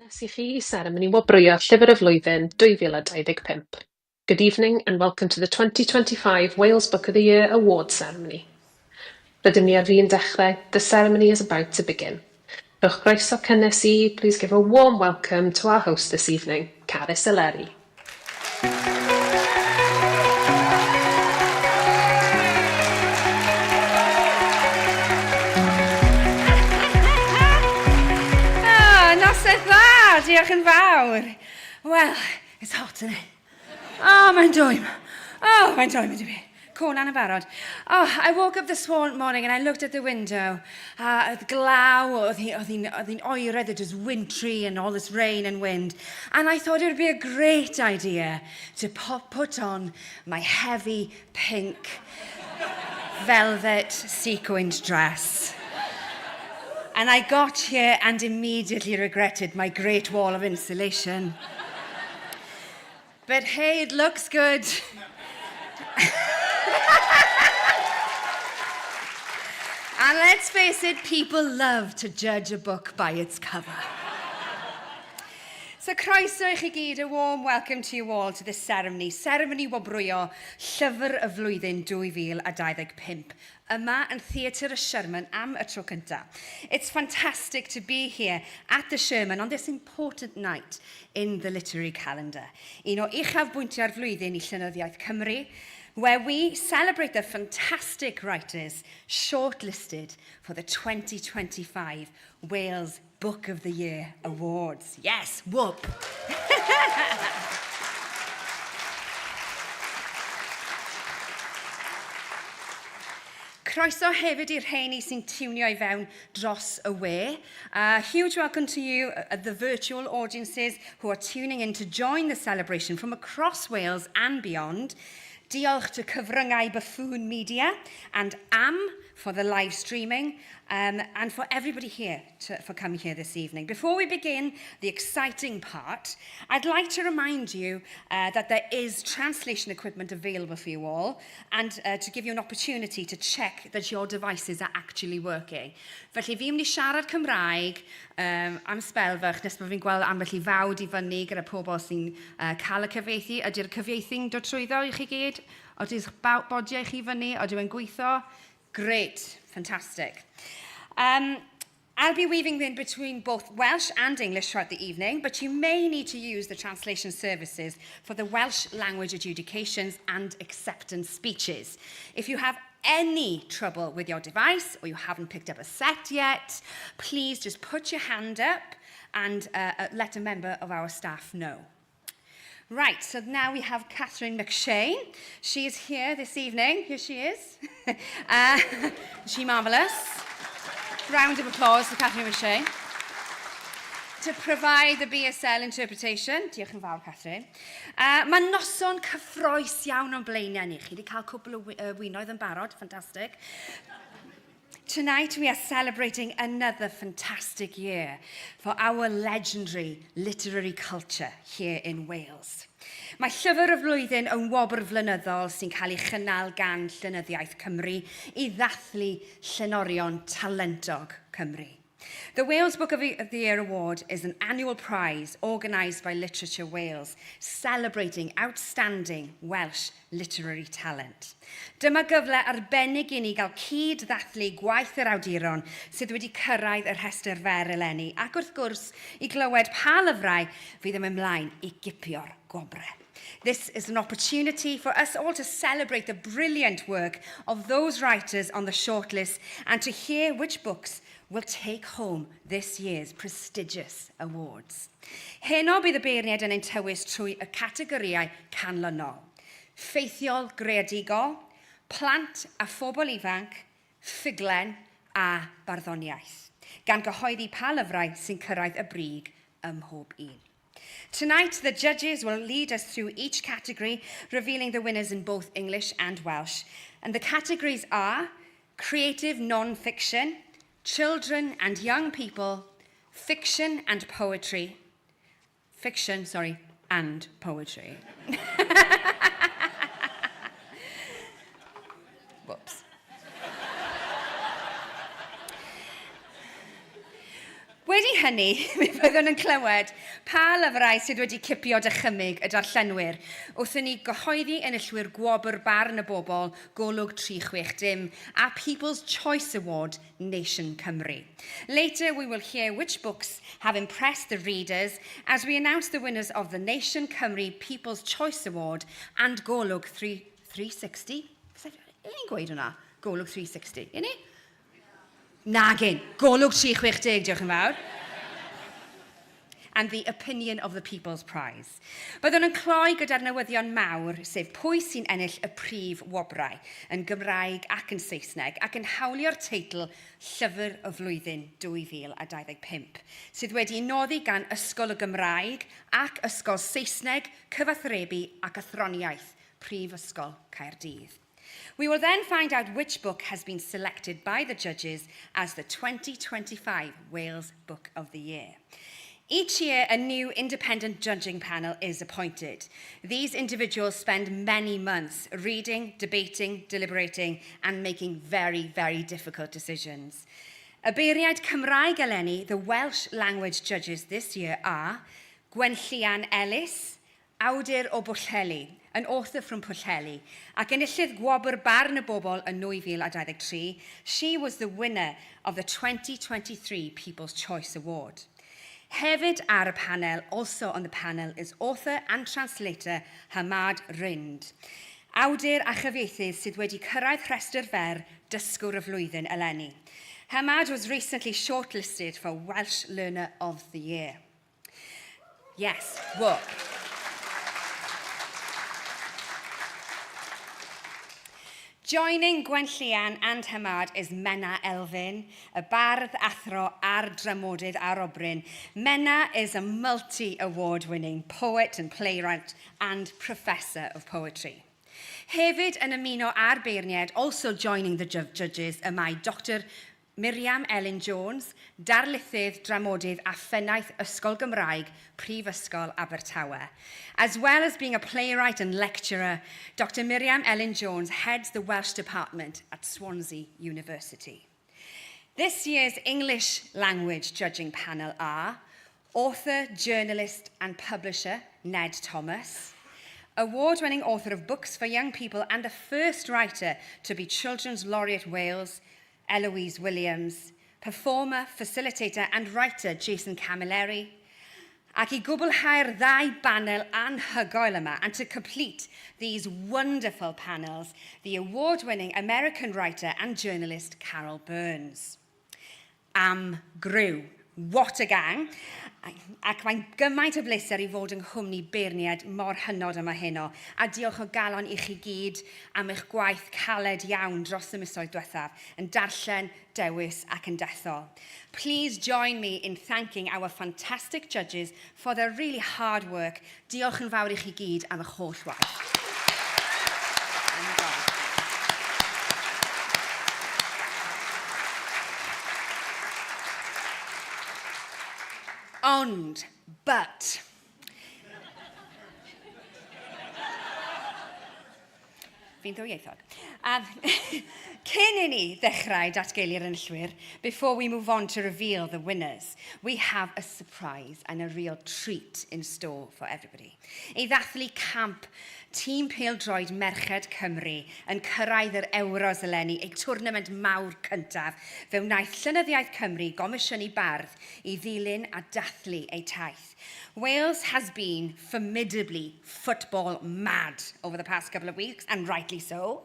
Cynnes i chi i seremoni wobrwyo Llyfr y Flwyddyn 2025. Good evening and welcome to the 2025 Wales Book of the Year Award Ceremony. Rydym ni ar fin dechrau, the ceremony is about to begin. Rhowch groeso cynnes i, please give a warm welcome to our host this evening, Carys Eleri. Oh, noswaith dda, diolch yn fawr. Well, it's hot, isn't it? Oh, mae'n dwym. Oh, mae'n dwym ydw i. Conan yn barod. Oh, I woke up this morning and I looked at the window. Oedd glaw, oedd hi'n oedd hi oeredd, it was wintry and all this rain and wind. And I thought it would be a great idea to pop, put on my heavy pink velvet sequined dress. And I got here and immediately regretted my great wall of insulation. But hey, it looks good. And let's face it, people love to judge a book by its cover. So croeso i chi gyd, a warm welcome to you all to this ceremony, seremoni wobrwyo Llyfr y Flwyddyn 2025, yma yn Theatr y Sherman am y tro cyntaf. It's fantastic to be here at the Sherman on this important night in the literary calendar. Un o uchafbwyntiau'r flwyddyn i Llenyddiaeth Cymru, where we celebrate the fantastic writers shortlisted for the 2025 Wales Book of the Year Awards. Yes, whoop! Croeso hefyd i'r rheini sy'n tiwnio i fewn dros y we. Huge welcome to you, the virtual audiences who are tuning in to join the celebration from across Wales and beyond. Diolch to Cyfryngau Buffoon Media and AM for the live streaming and for everybody here for coming here this evening. Before we begin the exciting part, I'd like to remind you that there is translation equipment available for you all and to give you an opportunity to check that your devices are actually working. Felly fi'n mynd i siarad Cymraeg am sbel fach nes bod fi'n gweld ambell i fawd i fyny gyda pobl sy'n cael y cyfieithu. Ydy'r cyfieithu'n dod trwyddo i chi gyd? Ydy'ch bodiau chi fyny? Ydyw e'n gweithio? Great, fantastic. I'll be weaving in between both Welsh and English throughout the evening, but you may need to use the translation services for the Welsh language adjudications and acceptance speeches. If you have any trouble with your device or you haven't picked up a set yet, please just put your hand up and let a member of our staff know. Right, so now we have Catherine McShane. She is here this evening. Here she is. She marvellous. Round of applause for Catherine McShane. To provide the BSL interpretation. Diolch yn fawr, Catherine. Mae noson cyffroes iawn o'n blaenau ni. Chi wedi cael cwpl o winoedd yn barod, ffantastig. Tonight we are celebrating another fantastic year for our legendary literary culture here in Wales. Mae Llyfr y Flwyddyn yn wobr flynyddol sy'n cael ei chynnal gan Llenyddiaeth Cymru i ddathlu llenorion talentog Cymru. The Wales Book of the Year Award is an annual prize organised by Literature Wales, celebrating outstanding Welsh literary talent. Dyma gyfle arbennig i ni gael cyd-ddathlu gwaith yr awduron sydd wedi cyrraedd y rhestr fer eleni ac wrth gwrs i glywed pa lyfrau fydd yn mynd mlaen i gipio'r gwobrau. This is an opportunity for us all to celebrate the brilliant work of those writers on the shortlist and to hear which books will take home this year's prestigious awards. Heno bydd y beirniaid yn ein tywys trwy y categorïau canlynol. Ffeithiol greadigol, plant a phobl ifanc, ffuglen a barddoniaeth, gan gyhoeddi pa lyfrau sy'n cyrraedd y brig ym mhob un. Tonight, the judges will lead us through each category, revealing the winners in both English and Welsh. And the categories are creative non-fiction, children and young people, fiction and poetry, fiction, sorry, and poetry. Whoops. Wedi hynny, mi fyddwn yn clywed pa lyfrau sydd wedi cipio dychymyg y darllenwyr wrth i ni gyhoeddi enillwyr Gwobr Barn y Bobl Golwg 360 a People's Choice Award Nation Cymru. Later we will hear which books have impressed the readers as we announce the winners of the Nation Cymru People's Choice Award and Golwg 3, 360. Ni'n gweud hwnna? Golwg 360, y'n ni? Nagin. Golwg 360, diolch yn fawr. And the Opinion of the People's Prize. Byddwn yn cloi gyda'r newyddion mawr, sef pwy sy'n ennill y prif wobrau, yn Gymraeg ac yn Saesneg, ac yn hawlio'r teitl Llyfr y Flwyddyn 2025, sydd wedi'i noddi gan Ysgol y Gymraeg ac Ysgol Saesneg, Cyfathrebu ac Athroniaeth, Prifysgol Caerdydd. We will then find out which book has been selected by the judges as the 2025 Wales Book of the Year. Each year, a new independent judging panel is appointed. These individuals spend many months reading, debating, deliberating, and making very, very difficult decisions. Y beirniaid Cymraeg eleni, the Welsh language judges this year are Gwenllian Ellis, awdur o Bwllheli, an author from Pwllheli, ac enillydd Gwobr Barn y Bobl yn 2023, she was the winner of the 2023 People's Choice Award. Hefyd ar y panel, also on the panel, is author and translator Hamad Rind. Awdur a chyfieithydd sydd wedi cyrraedd rhestr fer Dysgwr y Flwyddyn eleni. Hamad was recently shortlisted for Welsh Learner of the Year. Yes, work. Joining Gwenllian and Hamad is Menna Elfyn, y bardd, athro a'r dramodydd arobryn. Menna is a multi-award-winning poet and playwright and professor of poetry. Hefyd yn ymuno â'r beirniaid, also joining the judges, y mae Dr Miriam Elin Jones, darlithydd, dramodydd a phennaeth Ysgol Gymraeg Prifysgol Abertawe. As well as being a playwright and lecturer, Dr Miriam Elin Jones heads the Welsh department at Swansea University. This year's English language judging panel are author, journalist and publisher Ned Thomas, award-winning author of books for young people and the first writer to be Children's Laureate Wales, Eloise Williams, performer, facilitator and writer Jason Camilleri, ac i gwblhau'r ddau banel anhygoel yma, and to complete these wonderful panels, the award-winning American writer and journalist Carol Burns. Am griw. What a gang! Ac mae'n gymaint o bleser i fod yng nghwmni beirniaid mor hynod yma heno. A diolch o galon i chi gyd am eich gwaith caled iawn dros y misoedd diwethaf, yn darllen, dewis ac yn dethol. Please join me in thanking our fantastic judges for their really hard work. Diolch yn fawr i chi gyd am eich holl waith. Ond, but, Fi'n ddwyieithog. A cyn i ni ddechrau datgelu'r enillwyr, before we move on to reveal the winners, we have a surprise and a real treat in store for everybody. I ddathlu camp tîm pêl-droed Merched Cymru yn cyrraedd yr Ewros eleni, eu twrnament mawr cyntaf, fe wnaeth Llenyddiaeth Cymru gomisiynu bardd i ddilyn a dathlu eu taith. Wales has been formidably football mad over the past couple of weeks, and rightly so.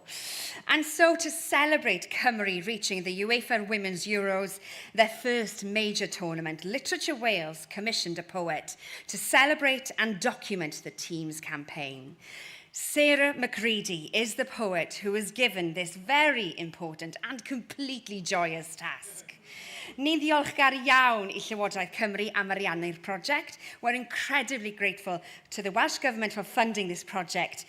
And so to celebrate Cymru reaching the UEFA Women's Euros, their first major tournament, Literature Wales commissioned a poet to celebrate and document the team's campaign. Sarah McCready is the poet who was given this very important and completely joyous task. Ni'n ddiolchgar iawn i Llywodraeth Cymru am ariannu'r prosiect. We're incredibly grateful to the Welsh Government for funding this project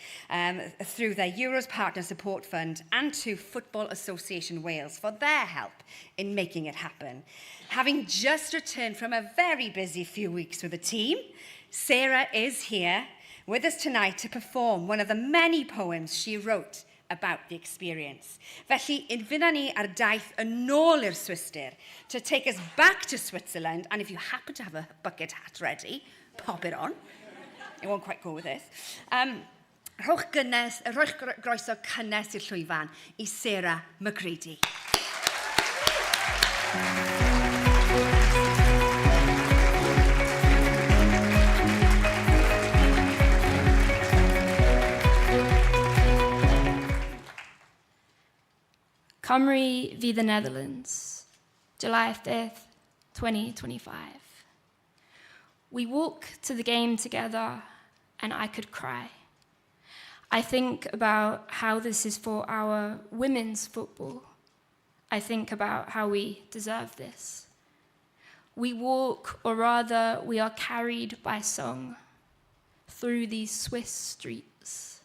through their Euros Partner Support Fund and to Football Association Wales for their help in making it happen. Having just returned from a very busy few weeks with the team, Sarah is here with us tonight to perform one of the many poems she wrote about the experience. Felly, fyna ni ar daith yn ôl i'r Swistir to take us back to Switzerland, and if you happen to have a bucket hat ready, pop it on. It won't quite go with this. Rhowch, gynnes, rhowch groeso cynnes i'r llwyfan i Sarah McCready. Cymru v the Netherlands, July 5th, 2025. We walk to the game together, and I could cry. I think about how this is for our women's football. I think about how we deserve this. We walk, or rather, we are carried by song through these Swiss streets.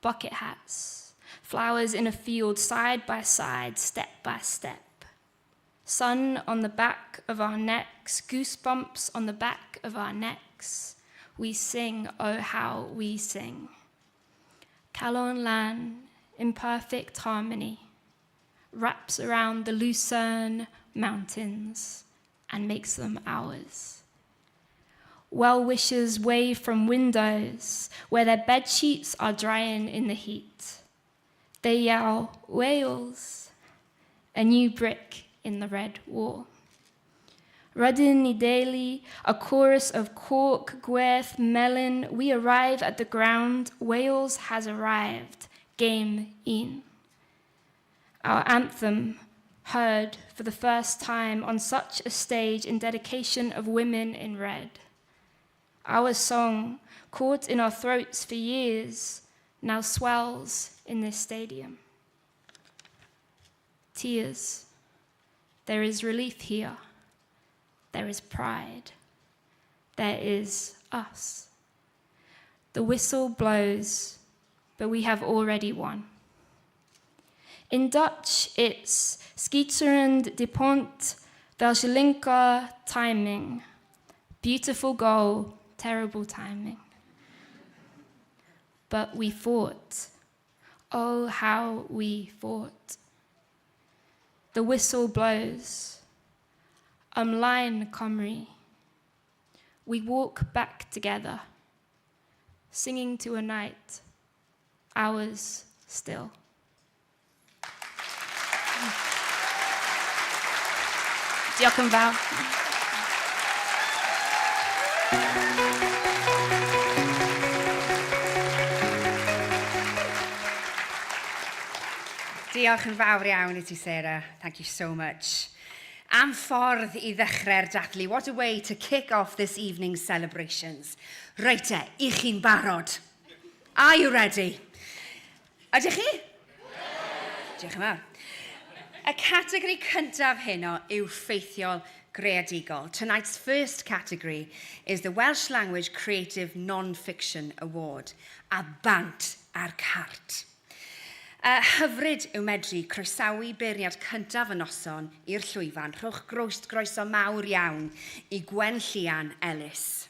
Bucket hats, flowers in a field, side by side, step by step. Sun on the back of our necks, goosebumps on the back of our necks. We sing, oh, how we sing. Calon Lân, in perfect harmony, wraps around the Lucerne mountains and makes them ours. Well wishers wave from windows where their bed sheets are drying in the heat. They yell, "Wales," a new brick in the red wall. Rydyn ni deulu, a chorus of coch, gwerth, melyn, we arrive at the ground. Wales has arrived. Game un. Our anthem, heard for the first time on such a stage in dedication of women in red. Our song, caught in our throats for years, now swells in this stadium. Tears. There is relief here. There is pride. There is us. The whistle blows, but we have already won. In Dutch, it's schitterend de punt, verschrikkelijke timing. Beautiful goal, terrible timing. But we fought. Oh, how we fought. The whistle blows. Ymlaen, Cymru. We walk back together, singing to a night, ours still. Diolch yn fawr. Diolch yn fawr iawn i ti, Sarah. Thank you so much. Am ffordd i ddechrau'r dathlu. What a way to kick off this evening's celebrations. Reit te, i chi'n barod? Are you ready? Ydych chi? Diolch yn fawr. Y categori cyntaf heno yw ffeithiol greadigol. Tonight's first category is the Welsh Language Creative Non-Fiction Award. A bant a'r cart. Hyfryd yw medru croesawu beirniad cyntaf y noson i'r llwyfan. Rhowch groeso mawr iawn i Gwenllian Ellis.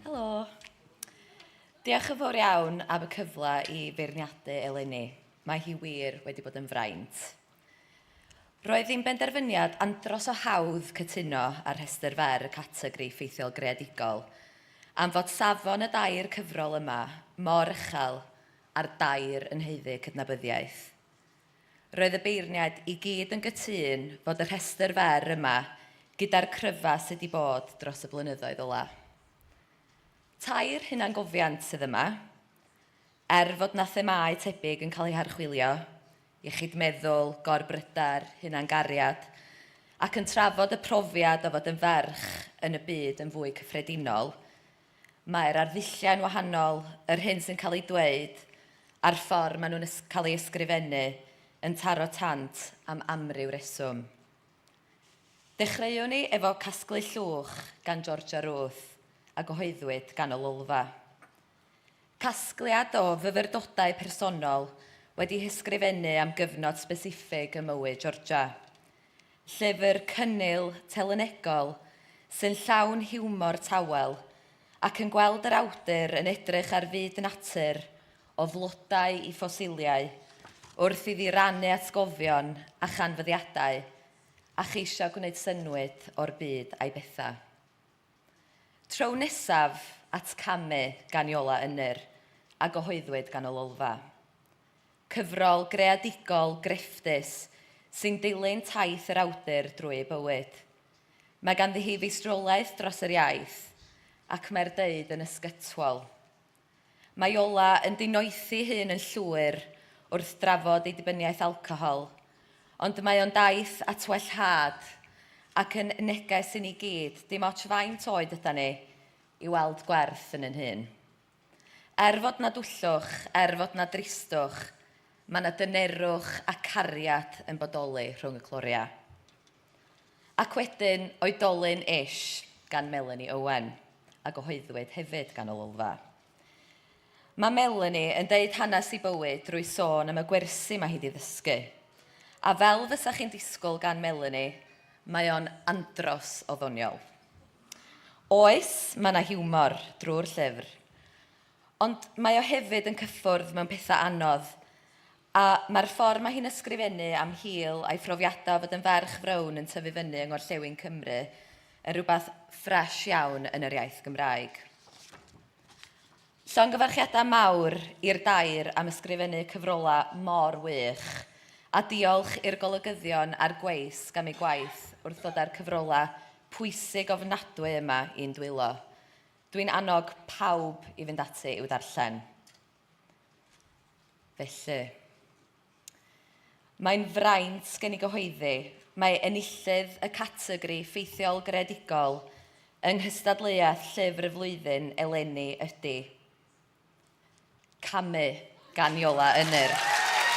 Helo. Diolch yn fawr iawn am y cyfle i feirniadu eleni. Mae hi wir wedi bod yn fraint. Roedd hi'n benderfyniad andros o hawdd cytuno ar rhestr fer y categori ffeithiol greadigol, am fod safon y dair cyfrol yma mor uchel a'r dair yn haeddu cydnabyddiaeth. Roedd y beirniaid i gyd yn gytûn fod y rhestr fer yma gyda'r cryfa sydd wedi bod dros y blynyddoedd ola. Tair hunangofiant sydd yma, er fod na themâu tebyg yn cael eu harchwilio, iechyd meddwl, gorbryder, hunangariad, ac yn trafod y profiad o fod yn ferch yn y byd yn fwy cyffredinol, mae'r arddulliau'n wahanol, yr hyn sy'n cael ei dweud, a'r ffordd maen nhw'n cael ei ysgrifennu yn taro tant am amryw reswm. Dechreuwn ni efo Casglu Llwch gan Georgia Ruth. a gyhoeddwyd gan y Lolfa. Casgliad o fyfyrdodau personol wedi hysgrifennu am gyfnod sbesiffig ym mywyd Georgia. Llyfr cynnil, telynegol, sy'n llawn hiwmor tawel ac yn gweld yr awdur yn edrych ar fyd natur o flodau i ffosiliau wrth iddi rannu atgofion a chanfyddiadau a cheisio gwneud synnwyr o'r byd a'i bethau. Tro nesaf at Camu gan Iola Ynyr, a gyhoeddwyd gan y Lolfa. Cyfrol greadigol, grefftus, sy'n dilyn taith yr awdur drwy ei bywyd. Mae ganddi hi feistrolaeth dros yr iaith, ac mae'r deud yn ysgytwol. Mae Iola yn dinoethi hun yn llwyr wrth drafod ei dibyniaeth alcohol, ond mae o'n daith at wellhad ac yn neges i ni gyd, dim ots faint oed yda ni, i weld gwerth yn yn hun. Er fod 'na dwllwch, er fod 'na dristwch, mae 'na dynerwch a cariad yn bodoli rhwng y cloriau. Ac wedyn Oedolyn Ish gan Melanie Owen, a gyhoeddwyd hefyd gan y Lolfa. Mae Melanie yn deud hanes ei bywyd drwy sôn am y gwersi mae hi 'di ddysgu. A fel fysa chi'n disgwyl gan Melanie, mae o'n andros o ddoniol. Oes, mae 'na hiwmor drwy'r llyfr. Ond mae o hefyd yn cyffwrdd mewn pethau anodd. A mae'r ffordd mae hi'n ysgrifennu am hil a'i phrofiadau o fod yn ferch frown yn tyfu fyny yng Ngorllewin Cymru yn rhywbeth ffresh iawn yn yr iaith Gymraeg. Llongyfarchiadau mawr i'r dair am ysgrifennu cyfrolau mor wych, a diolch i'r golygyddion a'r gweisg am eu gwaith wrth ddod â'r cyfrolau pwysig ofnadwy yma i'n dwylo. Dwi'n annog pawb i fynd ati i'w ddarllen. Felly, mae'n fraint gen i gyhoeddi mae enillydd y categori ffeithiol greadigol yng nghystadleuaeth Llyfr y Flwyddyn eleni ydy Camu gan Iola Ynyr,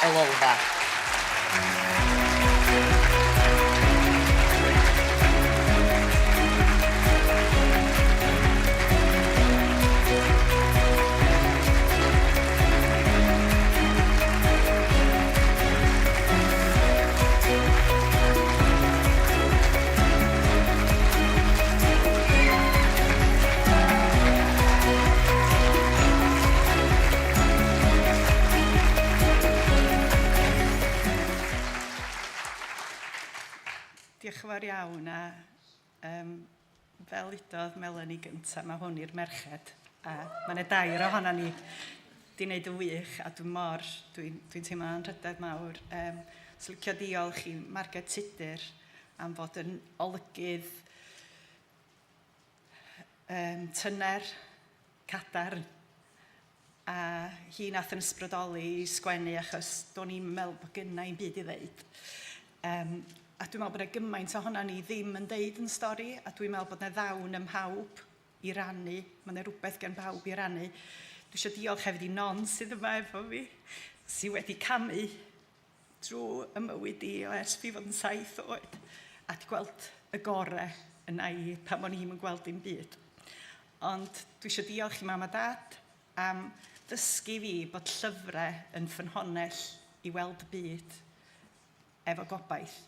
Y Lolfa. Diolch yn fawr iawn a um, fel udodd Melanie gyntaf, mae hwn i'r merched a mae yna dair ohono ni di wneud yn wych a dwi'n mor, dwi'n dwi teimlo anrhydedd mawr. Um, so licio diolch i Margaret Tudur am fod yn olygydd um, tyner, cadarn, a hi nath yn ysbrydoli i sgwennu achos do'n i'n meddwl bod gynna i'm byd i ddeud. Um, a dwi'n meddwl bod yna gymaint ohono ni ddim yn deud yn stori, a dwi'n meddwl bod yna ddawn ym mhawb i rannu. Mae yna rhywbeth gen bawb i rannu. Dwi eisiau diolch hefyd i Non sydd yma efo fi, sydd wedi camu drwy y mywyd i o ers fi fod yn saith oed, a di gweld y gore yna i pan o'n i'm yn gweld dim byd. Ond dwi eisiau diolch i mam a dad am ddysgu fi bod llyfrau yn ffynhonnell i weld y byd efo gobaith.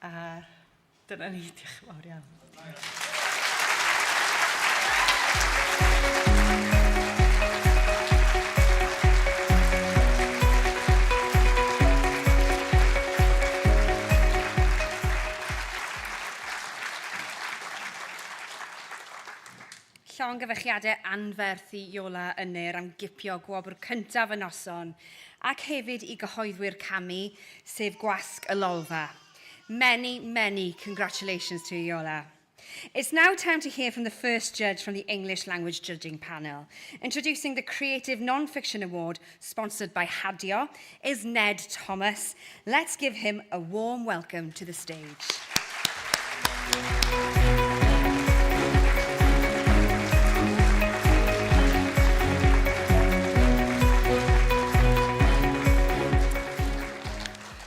A dyna ni, diolch yn fawr iawn. Diolch. Llongyfarchiadau anferth i Iola Ynyr am gipio gwobr cyntaf y noson, ac hefyd i gyhoeddwyr Camu, sef Gwasg y Lolfa. Many, many congratulations to Iola. It's now time to hear from the first judge from the English Language Judging Panel. Introducing the Creative Non-Fiction Award, sponsored by Hadio, is Ned Thomas. Let's give him a warm welcome to the stage.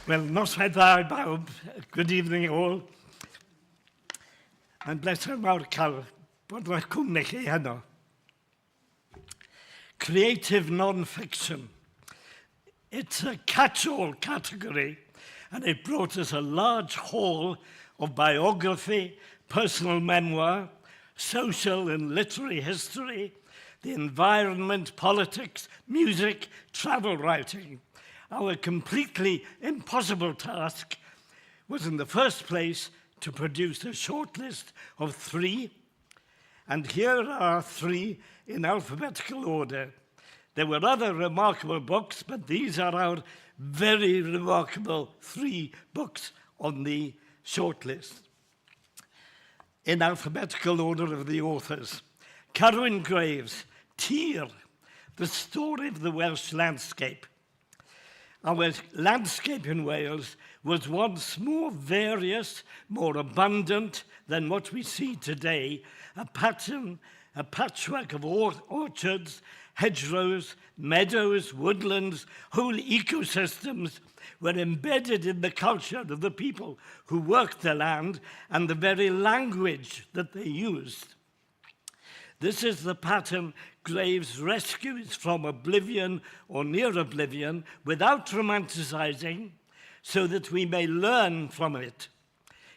Wel, noswaith dda i bawb. Good evening all. Mae'n bleser mawr cael bod eich cwmni chi heno. Creative non-fiction. It's a catch-all category and it brought us a large haul of biography, personal memoir, social and literary history, the environment, politics, music, travel writing. Our completely impossible task was in the first place to produce a shortlist of three, and here are three in alphabetical order. There were other remarkable books, but these are our very remarkable three books on the shortlist. In alphabetical order of the authors. Carwyn Graves, Tir, the story of the Welsh landscape. Our landscape in Wales was once more various, more abundant than what we see today, a pattern, a patchwork of orchards, hedgerows, meadows, woodlands, whole ecosystems were embedded in the culture of the people who worked the land and the very language that they used. This is the pattern Graves rescues from oblivion or near oblivion without romanticizing, so that we may learn from it.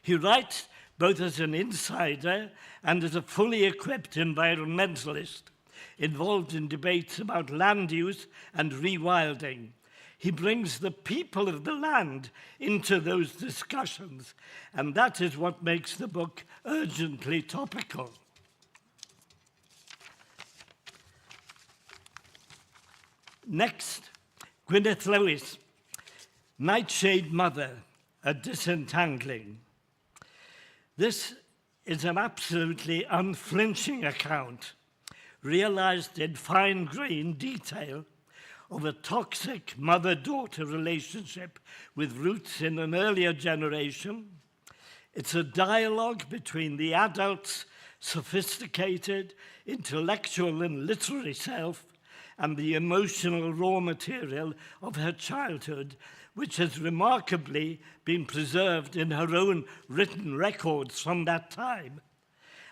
He writes both as an insider and as a fully equipped environmentalist involved in debates about land use and rewilding. He brings the people of the land into those discussions, and that is what makes the book urgently topical. Next, Gwyneth Lewis, Nightshade Mother, A Disentangling. This is an absolutely unflinching account, realized in fine-grained detail, of a toxic mother-daughter relationship with roots in an earlier generation. It's a dialogue between the adult's sophisticated, intellectual and literary self and the emotional raw material of her childhood, which has remarkably been preserved in her own written records from that time.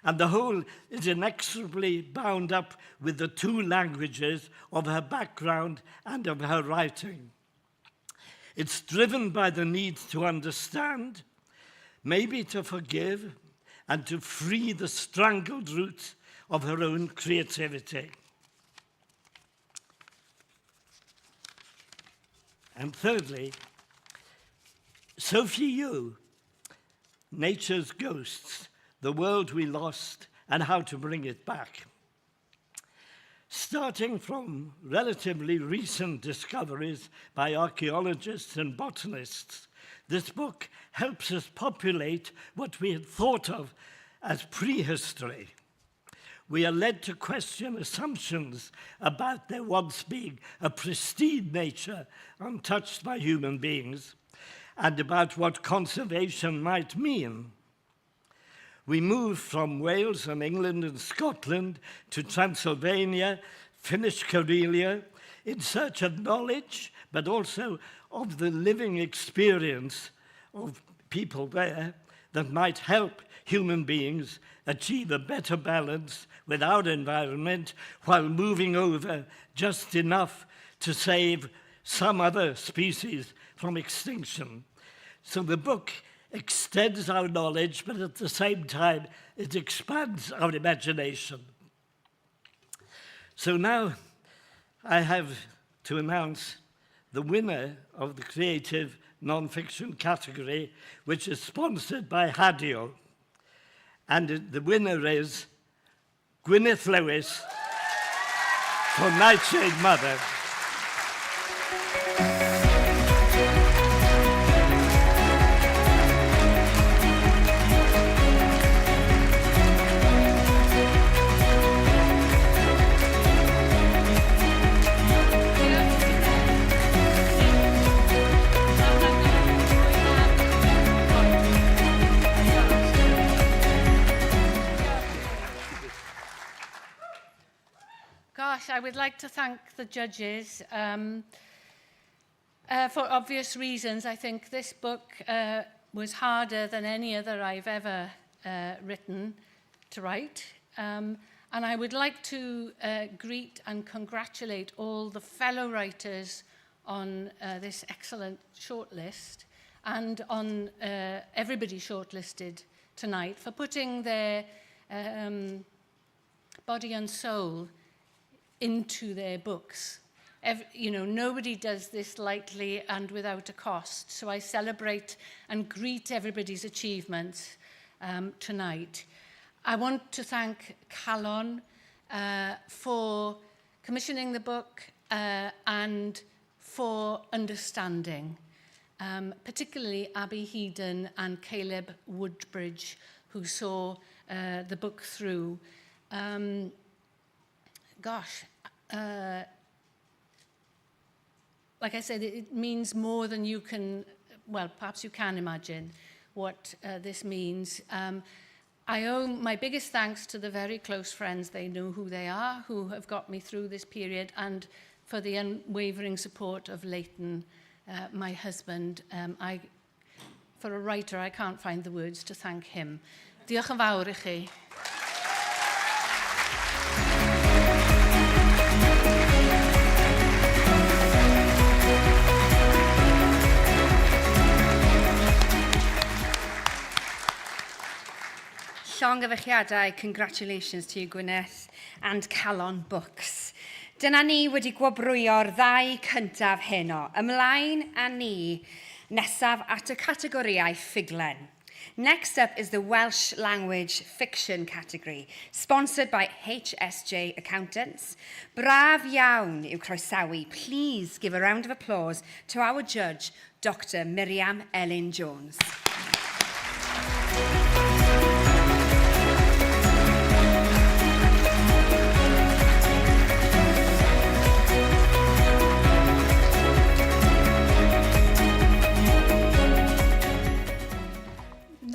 And the whole is inexorably bound up with the two languages of her background and of her writing. It's driven by the need to understand, maybe to forgive, and to free the strangled roots of her own creativity. And thirdly, Sophie Yu, Nature's Ghosts, The World We Lost and How to Bring It Back. Starting from relatively recent discoveries by archaeologists and botanists, this book helps us populate what we had thought of as prehistory. We are led to question assumptions about there once being a pristine nature untouched by human beings and about what conservation might mean. We moved from Wales and England and Scotland to Transylvania, Finnish Karelia, in search of knowledge, but also of the living experience of people there that might help human beings achieve a better balance with our environment while moving over just enough to save some other species from extinction. So the book extends our knowledge, but at the same time, it expands our imagination. So now I have to announce the winner of the creative non-fiction category, which is sponsored by Hadio. And the winner is Gwyneth Lewis for Nightshade Mother. Gosh, I would like to thank the judges. Um, uh, for obvious reasons, I think this book uh, was harder than any other I've ever uh, written to write. Um, and I would like to uh, greet and congratulate all the fellow writers on uh, this excellent shortlist and on uh, everybody shortlisted tonight for putting their um, body and soul into their books. Every, you know, nobody does this lightly and without a cost. So I celebrate and greet everybody's achievements um, tonight. I want to thank Calon uh, for commissioning the book uh, and for understanding, um, particularly Abby Heaton and Caleb Woodbridge, who saw uh, the book through. Um, gosh, uh, like I said, it, it means more than you can, well, perhaps you can imagine what uh, this means. Um, I owe my biggest thanks to the very close friends, they know who they are, who have got me through this period, and for the unwavering support of Leighton, uh, my husband. Um, I, for a writer, I can't find the words to thank him. Diolch yn fawr i chi. Llongyfarchiadau, congratulations to you Gwyneth and Calon Books. Dyna ni wedi gwobrwyo'r ddau cyntaf heno. Ymlaen â ni nesaf at y categorïau ffuglen. Next up is the Welsh Language Fiction category, sponsored by HSJ Accountants. Braf iawn yw croesawu. Please give a round of applause to our judge, Dr Miriam Elin Jones.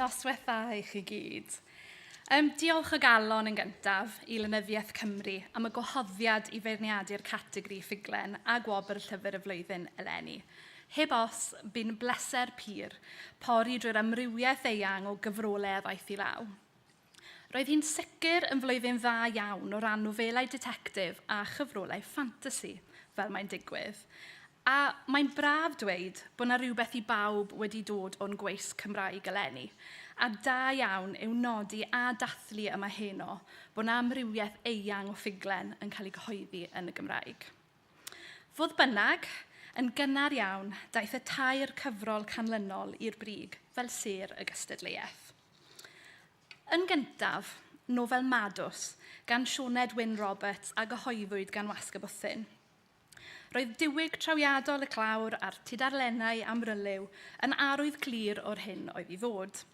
Noswaith dda i chi gyd. Um, diolch o galon yn gyntaf i Lenyddiaeth Cymru am y gwahoddiad i feirniadu'r categori ffuglen a gwobr llyfr y flwyddyn eleni. Heb os, bu'n bleser pur pori drwy'r amrywiaeth eang o gyfrolau a ddaeth i law. Roedd hi'n sicr yn flwyddyn dda iawn o ran nofelau ditectif a chyfrolau ffantasi, fel mae'n digwydd. A mae'n braf dweud bod 'na rhywbeth i bawb wedi dod o'n gweisg Cymraeg eleni. A da iawn yw nodi a dathlu yma heno bod 'na amrywiaeth eang o ffuglen yn cael ei gyhoeddi yn y Gymraeg. Fodd bynnag, yn gynnar iawn, daeth y tair cyfrol canlynol i'r brig fel sêr y gystadleuaeth. Yn gyntaf, nofel Madws gan Sioned Wyn Roberts a gyhoeddwyd gan Wasg y Bwthyn. Roedd diwyg trawiadol y clawr a'r tudarlennau amryliw yn arwydd clir o'r hyn oedd i ddod.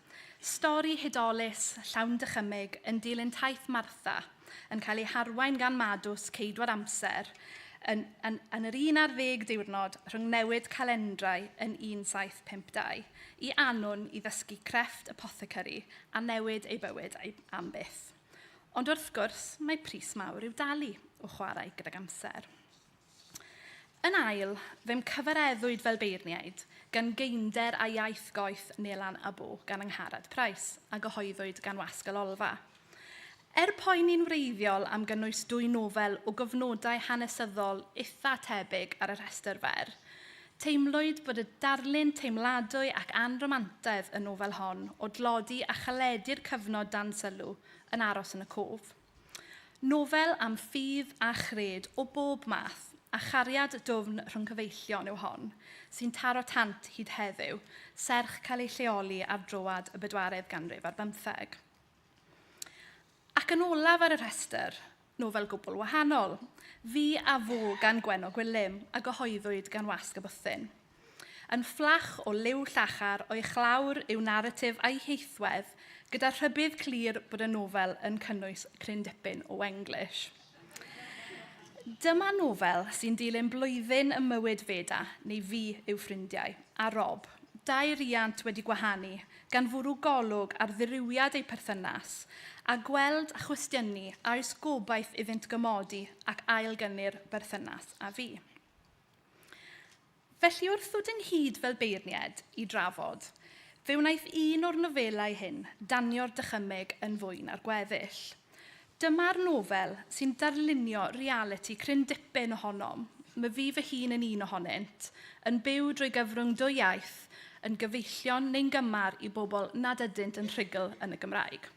Stori hudolus, llawn dychymyg, yn dilyn taith Martha, yn cael ei harwain gan Madws, ceidwad amser, yn, yn, yn yr un ar ddeg diwrnod rhwng newid calendrau yn 1752, i Annwn i ddysgu crefft apothecary a newid ei bywyd a'i, am byth. Ond wrth gwrs, mae pris mawr i'w dalu o chwarae gydag amser. Yn ail, fe'm cyfareddwyd fel beirniaid gan geinder a iaith goeth Nelan a Bo gan Angharad Price, a gyhoeddwyd gan Wasg y Lolfa. Er poeni'n wreiddiol am gynnwys dwy nofel o gofnodau hanesyddol itha tebyg ar y rhestr fer, teimlwyd bod y darlun teimladwy ac anrhamantaidd y nofel hon o dlodi a chaledi'r cyfnod dan sylw yn aros yn y cof. Nofel am ffydd a chred o bob math, a chariad dwfn rhwng cyfeillion yw hon, sy'n taro tant hyd heddiw, serch cael ei lleoli ar droad y bedwaredd ganrif ar bymtheg. Ac yn olaf ar y rhestr, nofel gwbl wahanol, Fi a Fo gan Gwenno Gwilym, a gyhoeddwyd gan Wasg y Bwthyn. Yn fflach o liw llachar o'i chlawr yw naratif a'i hieithwedd, gyda rhybudd clir bod y nofel yn cynnwys cryn dipyn o Wenglish. Dyma nofel sy'n dilyn blwyddyn ym mywyd Feda, neu fi yw ffrindiau, a Rob, dau riant wedi gwahanu, gan fwrw golwg ar ddirywiad eu perthynas, a gweld a chwestiynu a oes gobaith iddynt gymodi ac ail-gynnu'r berthynas a fu. Felly wrth ddod ynghyd fel beirniaid i drafod, fe wnaeth un o'r nofelau hyn danio'r dychymyg yn fwy na'r gweddill. Dyma'r nofel sy'n darlunio realiti cryn dipyn ohonom, mae fi fy hun yn un ohonynt, yn byw drwy gyfrwng dwy iaith, yn gyfeillion neu'n gymar i bobl nad ydynt yn rhugl yn y Gymraeg.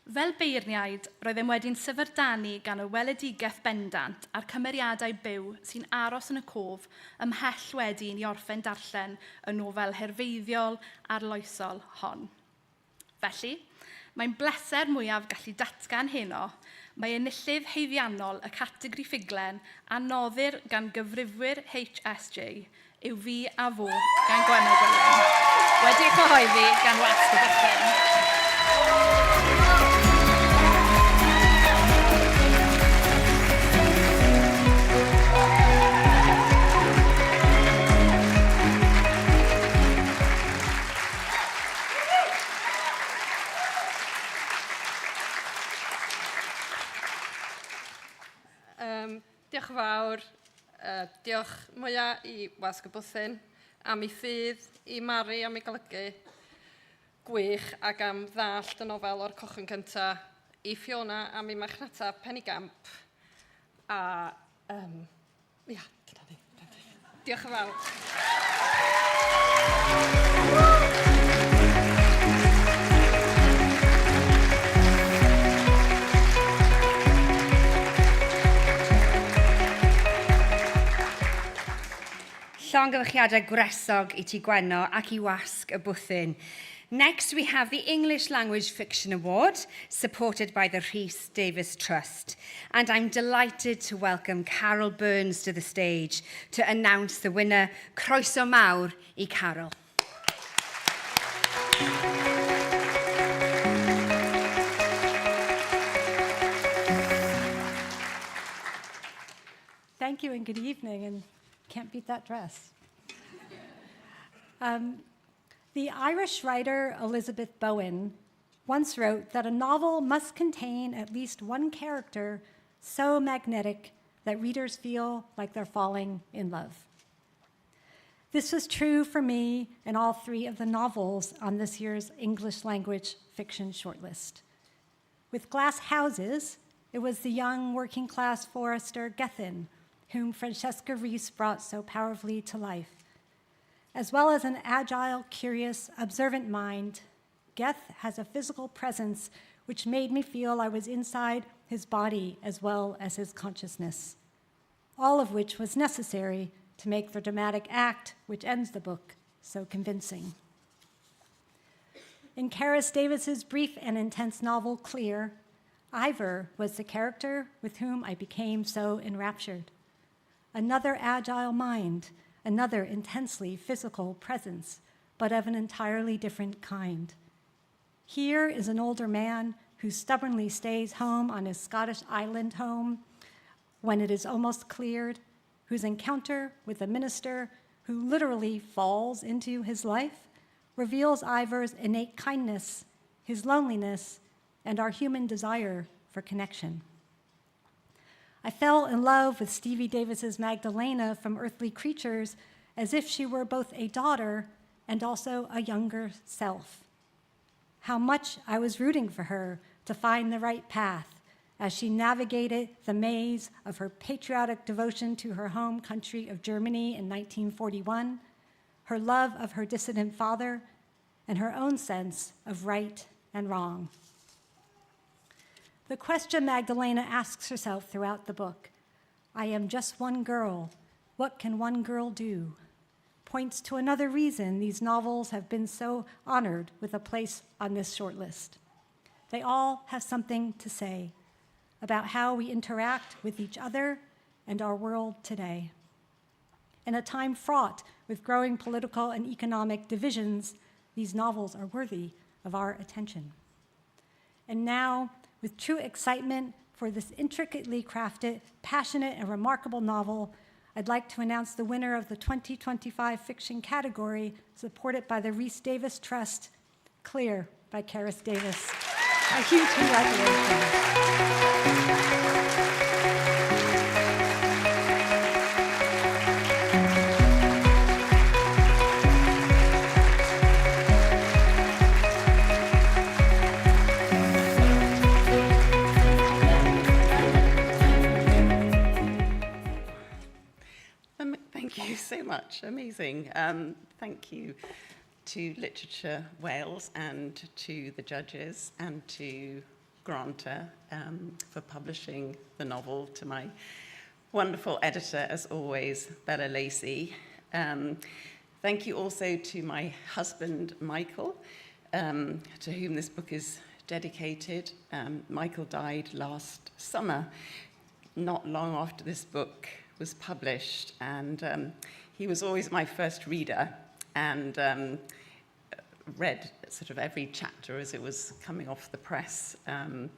Fel beirniaid, roeddem wedi'n syfrdanu gan y weledigaeth bendant a'r cymeriadau byw sy'n aros yn y cof ymhell wedi i ni orffen darllen y nofel herfeiddiol arloesol hon. Felly, mae'n bleser mwyaf gallu datgan heno, mae enillydd haeddiannol y categori ffuglen a noddir gan gyfrifwyr HSJ yw Fi a Fo gan Gwenno Gwilym. Wedi'i chyhoeddi gan Wasg y Bwthyn. Um, diolch yn fawr. Uh, diolch mwyaf i Wasg y Bwthyn am ei ffydd, i Mari am ei golygu gwych ac am ddallt y nofel o'r cochyn cyntaf, i Fiona am ei marchnata penigamp a um, ia, dyna ni. Diolch yn fawr. Llongyfarchiadau gwresog i ti Gwenno ac i Wasg y Bwthyn. Next we have the English Language Fiction Award, supported by the Rhys Davies Trust. And I'm delighted to welcome Carol Burns to the stage to announce the winner. Croeso mawr i Carol. Thank you and good evening, and can't beat that dress. The Irish writer Elizabeth Bowen once wrote that a novel must contain at least one character so magnetic that readers feel like they're falling in love. This was true for me in all three of the novels on this year's English language fiction shortlist. With Glass Houses, it was the young working class forester Gethin, whom Francesca Rees brought so powerfully to life. As well as an agile, curious, observant mind, Geth has a physical presence which made me feel I was inside his body as well as his consciousness, all of which was necessary to make the dramatic act, which ends the book, so convincing. In Carys Davis's brief and intense novel, Clear, Ivor was the character with whom I became so enraptured. Another agile mind, another intensely physical presence, but of an entirely different kind. Here is an older man who stubbornly stays home on his Scottish island home when it is almost cleared, whose encounter with a minister who literally falls into his life reveals Ivor's innate kindness, his loneliness, and our human desire for connection. I fell in love with Stevie Davis's Magdalena from Earthly Creatures as if she were both a daughter and also a younger self. How much I was rooting for her to find the right path as she navigated the maze of her patriotic devotion to her home country of Germany in 1941, her love of her dissident father, and her own sense of right and wrong. The question Magdalena asks herself throughout the book, I am just one girl, what can one girl do? Points to another reason these novels have been so honored with a place on this shortlist. They all have something to say about how we interact with each other and our world today. In a time fraught with growing political and economic divisions, these novels are worthy of our attention. And now, with true excitement for this intricately crafted, passionate, and remarkable novel, I'd like to announce the winner of the 2025 fiction category, supported by the Rhys Davies Trust, Clear by Carys Davies. A huge congratulations. much. Amazing. Thank you to Literature Wales and to the judges and to Granta for publishing the novel, to my wonderful editor, as always, Bella Lacey. Thank you also to my husband, Michael, to whom this book is dedicated. Michael died last summer, not long after this book was published, and he was always my first reader and read sort of every chapter as it was coming off the press. Yeah,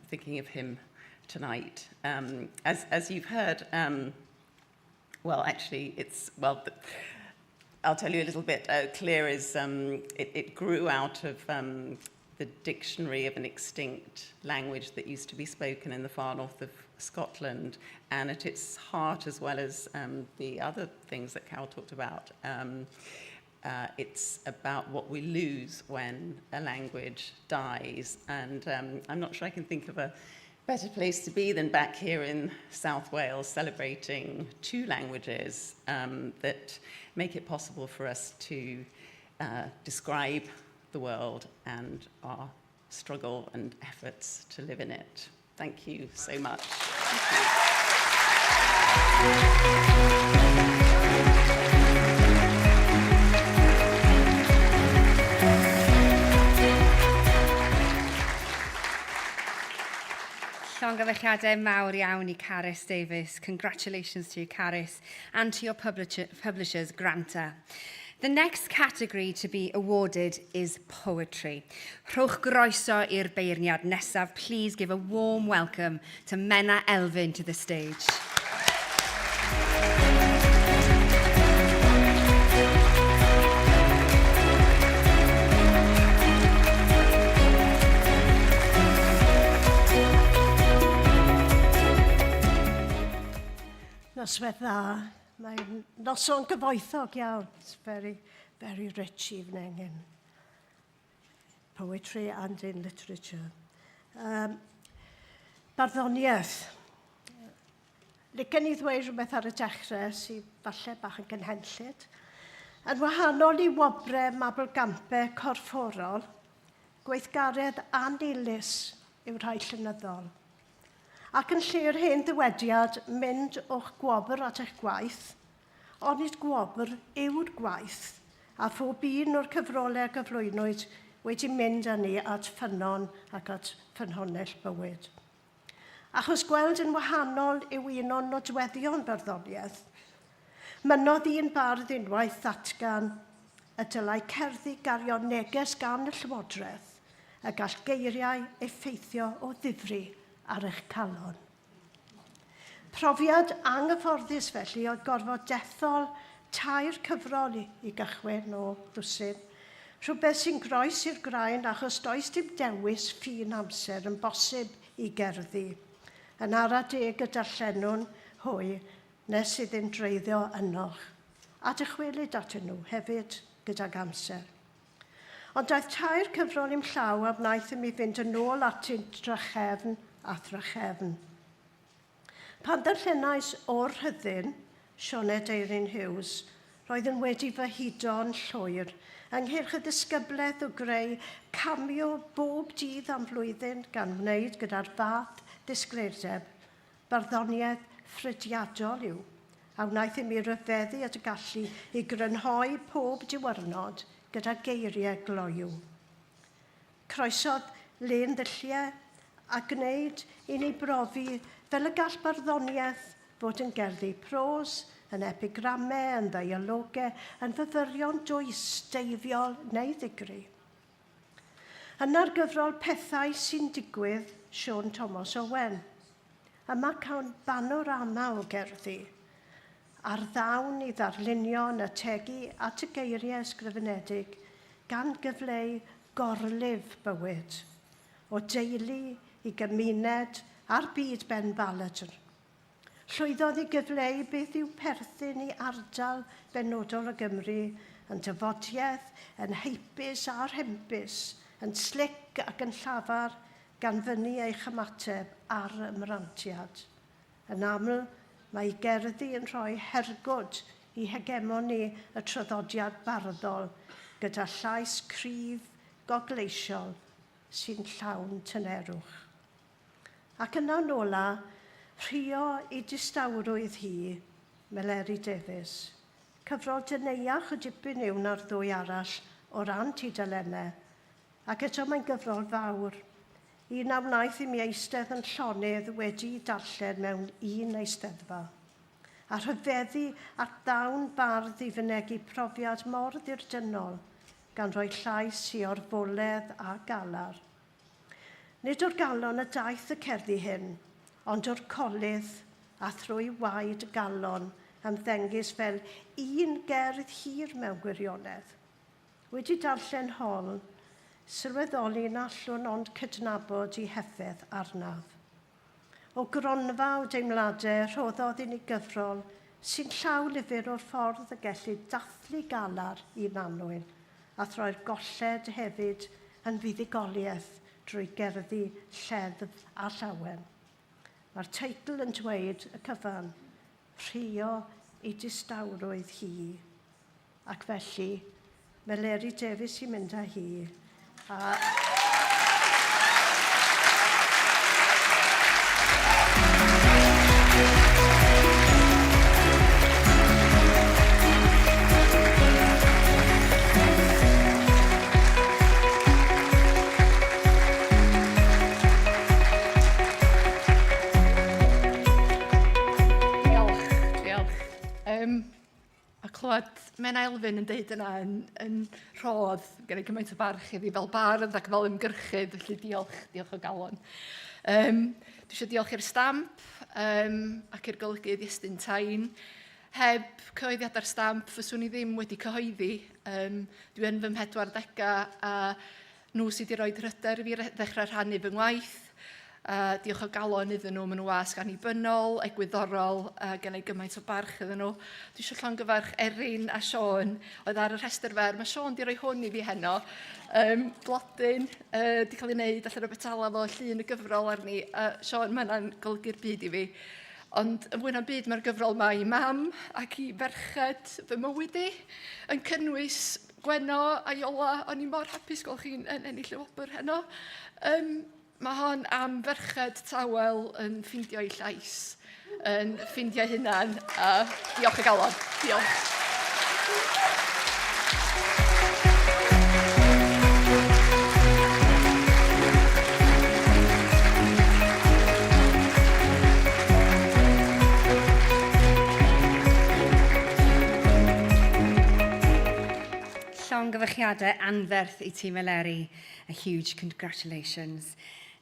thinking of him tonight. As you've heard, well, actually, it's, well, I'll tell you a little bit. Clear is, it grew out of the dictionary of an extinct language that used to be spoken in the far north of Scotland. And at its heart, as well as the other things that Caryl talked about, it's about what we lose when a language dies. And I'm not sure I can think of a better place to be than back here in South Wales, celebrating two languages that make it possible for us to describe the world and our struggle and efforts to live in it. Thank you so much. Thank you. Llongyfarchiadau mawr iawn i Carys Davies. Congratulations to you, Carys, and to your publishers, Granta. The next category to be awarded is poetry. Rhowch groeso i'r beirniad nesaf. Please give a warm welcome to Menna Elfyn to the stage. Noswaith dda. Mae'n noson gyfoethog iawn. It's very, very rich evening in poetry and in literature. Barddoniaeth. Licen i ddweud rhywbeth ar y dechrau sydd falle bach yn gynhenllyd. Yn wahanol i wobrau mabolgampau corfforol, gweithgaredd annilys yw rhai llenyddol. Ac yn lle'r hen ddywediad mynd o'ch gwobr at eich gwaith, onid gwobr yw'r gwaith, a phob un o'r cyfrolau a gyflwynwyd wedi mynd â ni at ffynnon ac at ffynhonnell bywyd. Achos gweld yn wahanol yw un o'n nodweddion barddoniaeth. Mynnodd un bardd unwaith ddatgan y dylai cerddi gario neges gan y Llywodraeth y gall geiriau effeithio o ddifri ar eich calon. Profiad anghyfforddus felly oedd gorfod dethol tair cyfrol i gychwyn o ddwsin, rhywbeth sy'n groes i'r graen achos does dim dewis ffin amser yn bosib i gerddi. Yn ara deg y darllenwn hwy nes iddynt dreiddio ynoch, a dychwelyd atyn nhw hefyd gydag amser. Ond daeth tair cyfrol i'm llaw a wnaeth i mi fynd yn ôl atynt drachefn a thrachefn. Pan ddarllenais O'r Rhyddin, Sioned Eirin Hughes, roedd yn wedi fy hudo'n llwyr ynghylch y ddisgyblaeth o greu cameo bob dydd am flwyddyn gan wneud gyda'r fath ddisgleirdeb. Barddoniaeth ffrydiadol yw, a wnaeth i mi ryfeddu at y gallu i grynhoi pob diwrnod gyda geiriau gloyw. Croesodd lên ddulliau a gwneud i ni brofi fel y gall barddoniaeth fod yn gerddi prose, yn epigramau, yn ddeialogau, yn fyfyrion dwys, deifiol neu ddigri. Yna'r gyfrol Pethau sy'n digwydd, Siôn Tomos Owen. Yma cawn banorama o gerddi, a'r ddawn i ddarlunio yn ategu at y geiriau ysgrifenedig gan gyfleu gorlif bywyd, o deulu i gymuned a'r byd ben baladr. Llwyddodd i gyfleu beth yw perthyn i ardal benodol o Gymru, yn dafodiaeth, yn heipus a rhempus, yn slic ac yn llafar, gan fynnu ei chymateb ar ymrantiad. Yn aml, Mae ei gerddi yn rhoi hergwd i hegemoni y traddodiad barddol gyda llais cryf, gogleisiol sy'n llawn tynerwch. Ac yna'n ola, rhuo i distawrwydd hi, Meleri Davies. Cyfrol deneuach o dipyn yw na'r ddwy arall o ran tudalennau, ac eto mae'n gyfrol fawr. Un a wnaeth i mi eistedd yn llonydd wedi'i darllen mewn un eisteddfa. A rhyfeddu at ddawn bardd i fynegi profiad mor ddirdynnol, gan roi llais i orfoledd a galar. Nid o'r galon y daeth y cerddi hyn, ond o'r coludd a thrwy waed y galon ymddengys fel un gerdd hir mewn gwirionedd. Wedi darllen hon, sylweddoli na allwn ond cydnabod i heffaith arnaf. O gronfa o deimladau rhoddodd i ni gyfrol sy'n llaw lyfr o'r ffordd y gellid dathlu galar un annwyl a throi'r golled hefyd yn fuddugoliaeth drwy gerddi lleddf a llawen. Mae'r teitl yn dweud y cyfan, rhuo ei distawrwydd hi. Ac felly, Meleri Davies sy'n mynd â hi. A Diolch, diolch. Um, a clywed Menna Elfyn yn deud yna yn, yn rhodd, gen i gymaint o barch iddi fel bardd ac fel ymgyrchydd, felly diolch, diolch o galon. Um, dwi eisiau diolch i'r stamp um, ac i'r golygydd Iestyn Tain. Heb cyhoeddiadau'r stamp, fyswn i ddim wedi cyhoeddi. Um, dwi yn fy mhedwardegau a nhw sydd wedi rhoi hyder i fi ddechrau rhannu fy ngwaith. A diolch o galon iddyn nhw, maen nhw wasg annibynnol, egwyddorol, a gen i gymaint o barch iddyn nhw. Dwi eisiau llongyfarch Erin a Siôn, oedd ar y rhestr fer. Mae Siôn di roi hwn i fi heno. Um, blodyn, uh, di cael ei wneud allan o betala fo llun y gyfrol arni. Uh, Siôn, mae hynna'n golygu'r byd i fi. Ond yn fwy na'n byd, mae'r gyfrol yma i mam ac i ferched fy mywyd i, yn cynnwys Gwenno a Iola, o'n i mor hapus gweld chi'n yn ennill y wobr heno. Um, mae hon am ferched tawel yn ffeindio'i llais, yn ffeindio'i hunan, a diolch o galon. Diolch. Llongyfarchiadau anferth i ti Meleri. A huge congratulations.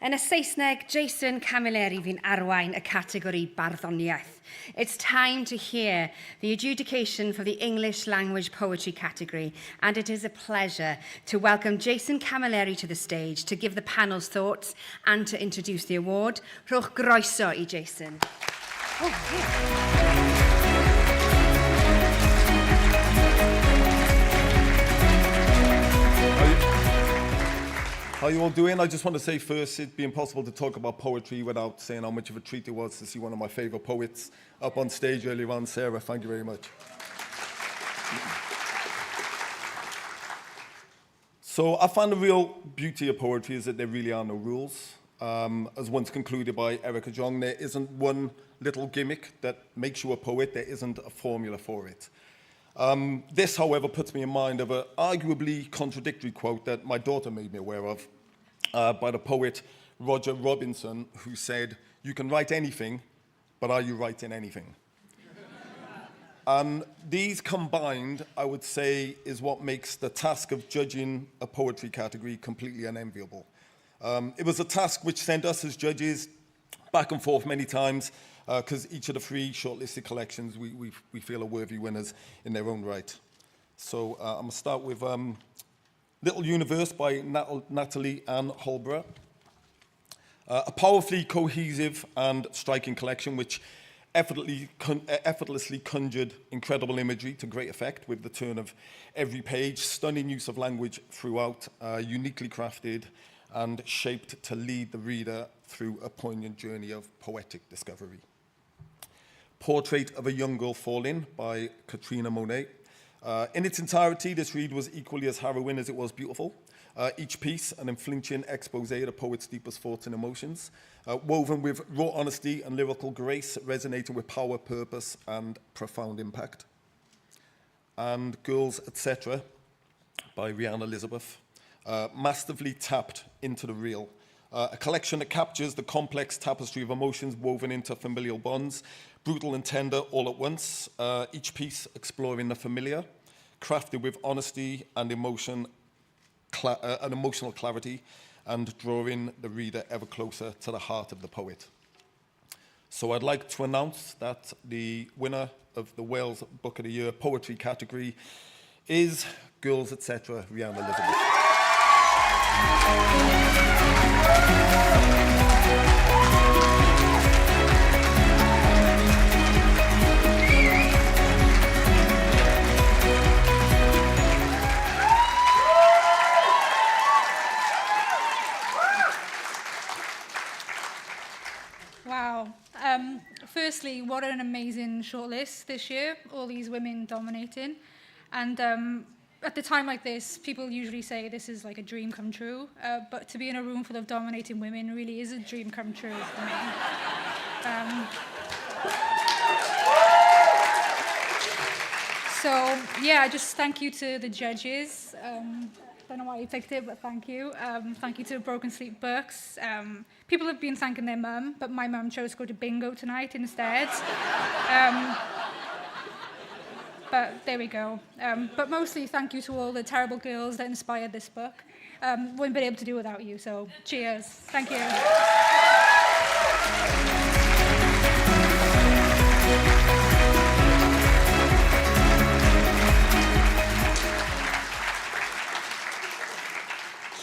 Yn y Saesneg, Jason Camilleri fi'n arwain y categori barddoniaeth. It's time to hear the adjudication for the English Language Poetry category, and it is a pleasure to welcome Jason Camilleri to the stage to give the panel's thoughts and to introduce the award. Rhowch groeso i Jason. Oh, yeah. How you all doing? I just want to say first, it'd be impossible to talk about poetry without saying how much of a treat it was to see one of my favorite poets up on stage earlier on. Sarah, thank you very much. So I find the real beauty of poetry is that there really are no rules. Um, as once concluded by Erica Jong, there isn't one little gimmick that makes you a poet. There isn't a formula for it. Um, this, however, puts me in mind of an arguably contradictory quote that my daughter made me aware of uh, by the poet Roger Robinson, who said, You can write anything, but are you writing anything? And these combined, I would say, is what makes the task of judging a poetry category completely unenviable. Um, it was a task which sent us as judges back and forth many times because uh, each of the three shortlisted collections we, we, we feel are worthy winners in their own right. So uh, I'm going to start with um, Little Universe by Nat Natalie Ann Holborough. Uh, a powerfully cohesive and striking collection which effortlessly, con effortlessly conjured incredible imagery to great effect with the turn of every page, stunning use of language throughout, uh, uniquely crafted and shaped to lead the reader through a poignant journey of poetic discovery. Portrait of a Young Girl Falling by Katrina Monet. In its entirety, this read was equally as harrowing as it was beautiful. Each piece an unflinching expose of the poet's deepest thoughts and emotions, woven with raw honesty and lyrical grace, resonating with power, purpose, and profound impact. And Girls, Etc. by Rhianne Elizabeth, masterfully tapped into the real. A collection that captures the complex tapestry of emotions woven into familial bonds, brutal and tender all at once, each piece exploring the familiar, crafted with honesty and emotion, and emotional clarity, and drawing the reader ever closer to the heart of the poet. So I'd like to announce that the winner of the Wales Book of the Year poetry category is Girls Etc. Rhianne Elizabeth. Wow. Firstly, what an amazing shortlist this year, all these women dominating. And at the time like this, people usually say this is like a dream come true, but to be in a room full of dominating women really is a dream come true for me. So, yeah, just thank you to the judges. Don't know why you picked it, but thank you. Thank you to Broken Sleep Books. People have been thanking their mum, but my mum chose to go to bingo tonight instead. But there we go. But mostly thank you to all the terrible girls that inspired this book. Wouldn't be able to do without you, so cheers. Thank you.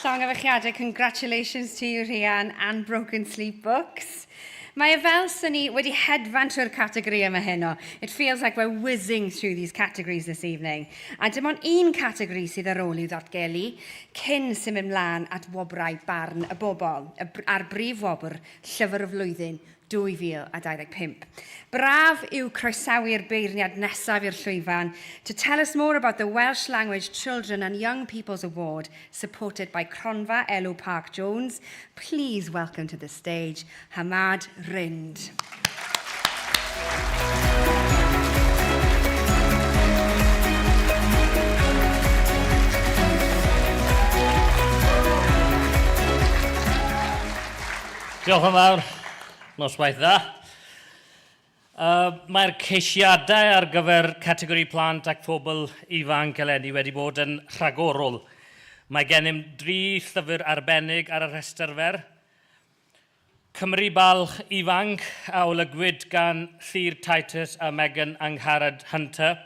Llongyfarchiadau, congratulations to you, Rhian, and Broken Sleep Books. Mae e fel sy'n ni wedi hedfan trwy'r categori yma heno. It feels like we're whizzing through these categories this evening. A dim ond un categori sydd ar ôl i'w ddatgelu cyn symud mlaen at wobrau barn y bobl, a'r brif wobr Llyfr y Flwyddyn 2025. Braf yw croesawu'r beirniad nesaf i'r llwyfan to tell us more about the Welsh Language Children and Young People's Award supported by Cronfa Elw Parc Jones. Please welcome to the stage Hamad Rind. Diolch yn fawr. Noswaith dda. Mae'r ceisiadau ar gyfer categori plant ac phobl ifanc eleni wedi bod yn rhagorol. Mae gennym dri llyfr arbennig ar y rhestr fer. Cymru Balch Ifanc a olygwyd gan Llŷr Titus a Megan Angharad Hunter.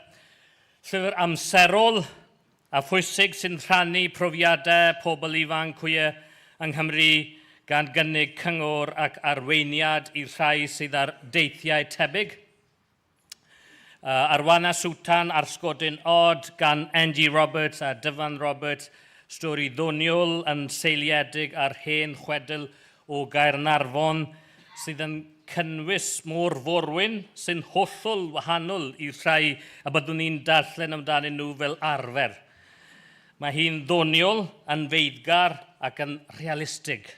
Llyfr amserol a phwysig sy'n rhannu profiadau pobl ifanc queer yng Nghymru gan gynnig cyngor ac arweiniad i'r rhai sydd ar deithiau tebyg. Arwana Swtan a'r Sgodyn Od gan Angie Roberts a Dyfan Roberts, stori ddoniol yn seiliedig ar hen chwedl o Gaernarfon sydd yn cynnwys môr forwyn sy'n hollol wahanol i'r rhai y byddwn ni'n darllen amdanyn nhw fel arfer. Mae hi'n ddoniol, yn feiddgar ac yn realistig.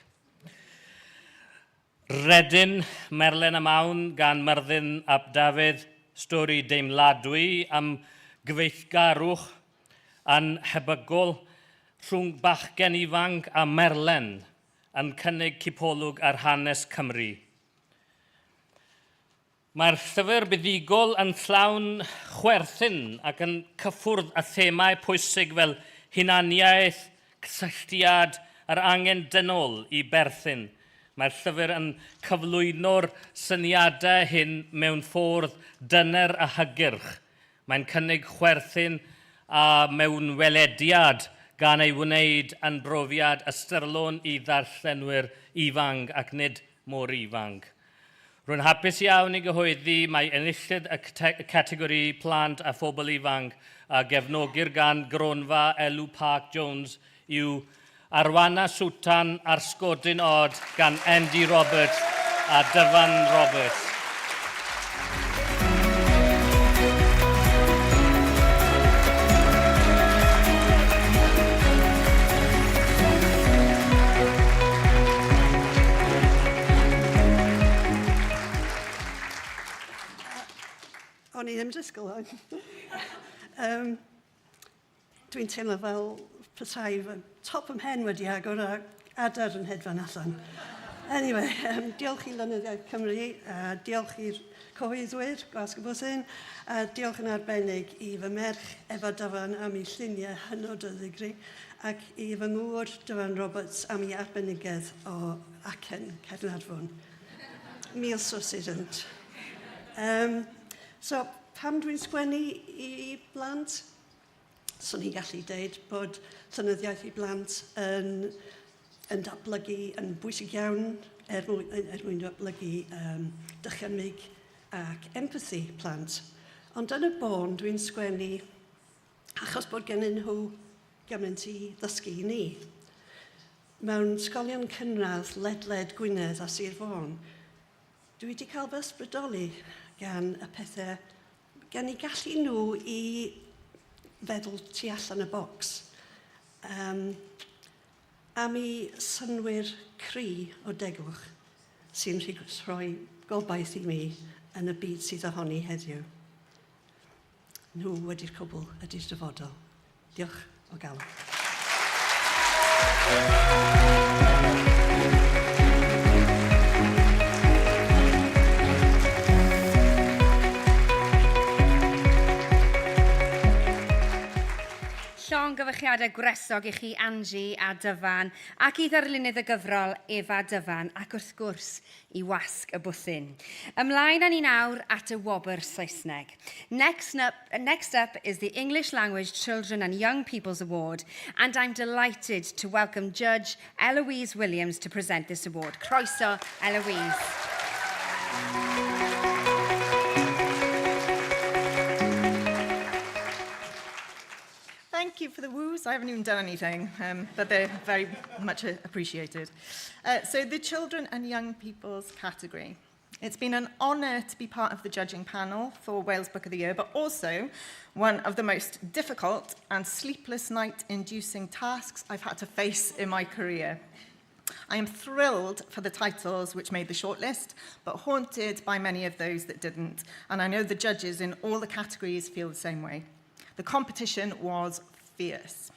Redyn, Merlen a Mawn gan Myrddin ap Dafydd, stori deimladwy am gyfeillgarwch annhebygol rhwng bachgen ifanc a merlen yn cynnig cipolwg ar hanes Cymru. Mae'r llyfr buddugol yn llawn chwerthin ac yn cyffwrdd â themâu pwysig fel hunaniaeth, cysylltiad a'r angen dynol i berthyn. Mae'r llyfr yn cyflwyno'r syniadau hyn mewn ffordd dyner a hygyrch. Mae'n cynnig chwerthin a mewnwelediad gan ei wneud yn brofiad ystyrlon i ddarllenwyr ifanc ac nid mor ifanc. Rwy'n hapus iawn i gyhoeddi mai enillydd y categori Plant a Phobl Ifanc a gefnogir gan Gronfa Elw Parc Jones yw Arwana Swtan a'r Sgodyn Od gan Andy Roberts a Dyfan Roberts. Ddim disgwyl hwn. um, Dwi'n teimlo fel petai fy top ym mhen wedi agor a adar yn hedfan allan. Anyway, um, diolch i Lenyddiaeth Cymru, a diolch i'r cyhoeddwyr, Gwasg y Bwthyn, a diolch yn arbennig i fy merch Efa Dyfan am ei lluniau hynod o ddigri, ac i fy ngŵr Dyfan Roberts am ei arbenigedd o acen Caernarfon. Mil sws iddynt. Um, so, pam dwi'n sgwennu i blant? Swn i'n gallu deud bod llenyddiaeth i blant yn, yn datblygu yn bwysig iawn er mwyn, er mwyn datblygu um, dychymyg ac empathi plant. Ond yn y bôn dwi'n sgwennu achos bod gennyn nhw gymaint i ddysgu i ni. Mewn ysgolion cynradd ledled Gwynedd a Sir Fôn, dwi wedi cael fy ysbrydoli gan y pethau gan eu gallu nhw i feddwl tu allan y bocs. Um, am i synwyr cry o degwch sy'n rhoi gobaith i mi yn y byd sydd ohoni heddiw. Nhw wedi'r cwbl ydy'r dyfodol. Diolch o galon. Llongyfarchiadau gwresog i chi Angie a Dyfan ac i ddarlunydd y gyfrol Efa Dyfan ac wrth gwrs i Wasg y Bwthyn. Ymlaen â ni nawr at y wobr Saesneg. Next up, next up is the English Language Children and Young People's Award, and I'm delighted to welcome Judge Eloise Williams to present this award. Croeso, Eloise. Thank you for the woos. I haven't even done anything, um, but they're very much appreciated. Uh, so the children and young people's category. It's been an honour to be part of the judging panel for Wales Book of the Year, but also one of the most difficult and sleepless night-inducing tasks I've had to face in my career. I am thrilled for the titles which made the shortlist, but haunted by many of those that didn't. And I know the judges in all the categories feel the same way. The competition was fierce.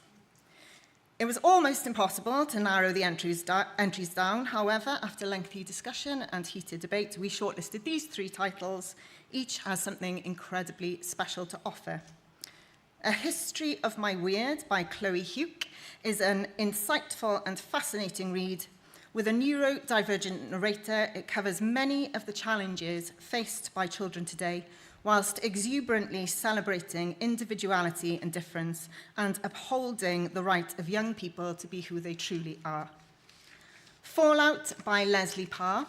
It was almost impossible to narrow the entries, entries down. However, after lengthy discussion and heated debate, we shortlisted these three titles. Each has something incredibly special to offer. A History of My Weird by Chloe Huke is an insightful and fascinating read. With a neurodivergent narrator, it covers many of the challenges faced by children today whilst exuberantly celebrating individuality and difference and upholding the right of young people to be who they truly are. Fallout by Leslie Parr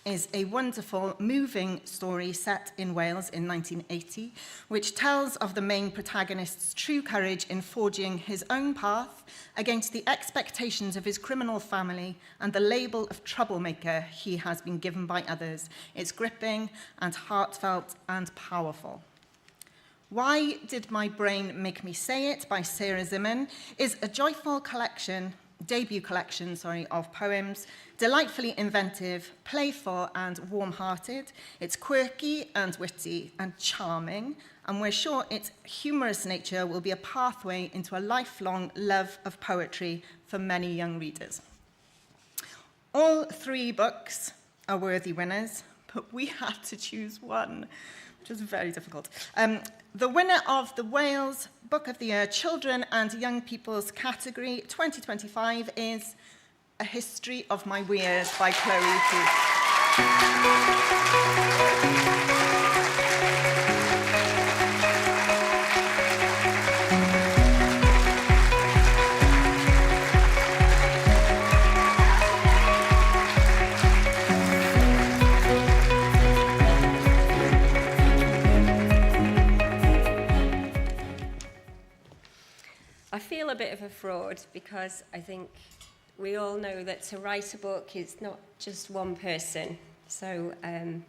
is a wonderful, moving story set in Wales in 1980, which tells of the main protagonist's true courage in forging his own path against the expectations of his criminal family and the label of troublemaker he has been given by others. It's gripping and heartfelt and powerful. Why Did My Brain Make Me Say It by Sarah Zimmern is a joyful collection debut collection, sorry, of poems, delightfully inventive, playful and warm-hearted. It's quirky and witty and charming, and we're sure its humorous nature will be a pathway into a lifelong love of poetry for many young readers. All three books are worthy winners, but we had to choose one, which was very difficult. Um, the winner of the Wales Book of the Year Children and Young People's category 2025 is A History of My Weird by Chloe Heath. I feel a bit of a fraud because I think we all know that to write a book is not just one person. So, um,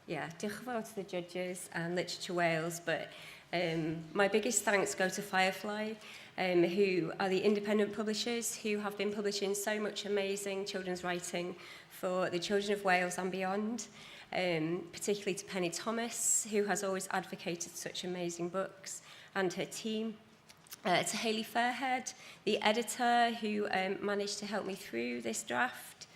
yeah, diolch yn fawr to the judges and Literature Wales, but um, my biggest thanks go to Firefly, um, who are the independent publishers who have been publishing so much amazing children's writing for the children of Wales and beyond. Um, particularly to Penny Thomas, who has always advocated such amazing books, and her team. Uh, to Hayley Fairhead, the editor who um, managed to help me through this draft.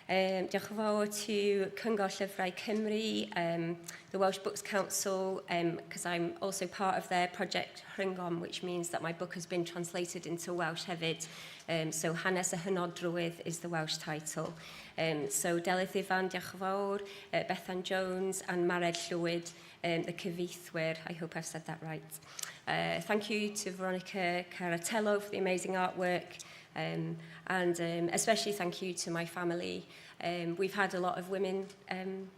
Um, diolch yn fawr to Cyngor Llyfrau Cymru, um, the Welsh Books Council, because um, I'm also part of their project Rhyngom, which means that my book has been translated into Welsh hefyd. Um, so Hanes y Hynodrwydd is the Welsh title. Um, so Delyth Ifan, diolch yn fawr, uh, Bethan Jones and Mared Llwyd, um, the cyfieithwyr. I hope I've said that right. Uh, thank you to Veronica Caratello for the amazing artwork. Um, and um, especially thank you to my family. Um, we've had a lot of women um,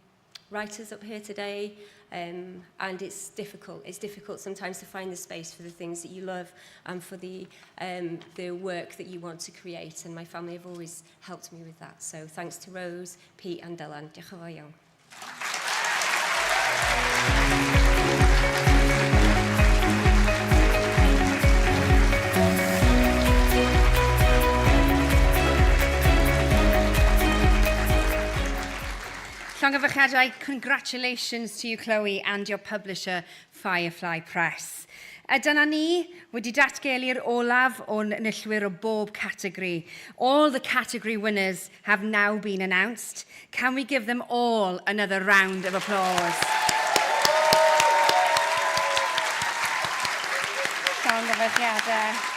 writers up here today, um, and it's difficult. It's difficult sometimes to find the space for the things that you love and for the, um, the work that you want to create, and my family have always helped me with that. So thanks to Rose, Pete and Dylan. Diolch yn fawr iawn. Llongyfarchiadau, congratulations to you, Chloe, and your publisher, Firefly Press. A dyna ni wedi datgelu'r olaf o'n enillwyr o bob categori. All the category winners have now been announced. Can we give them all another round of applause? Llongyfarchiadau.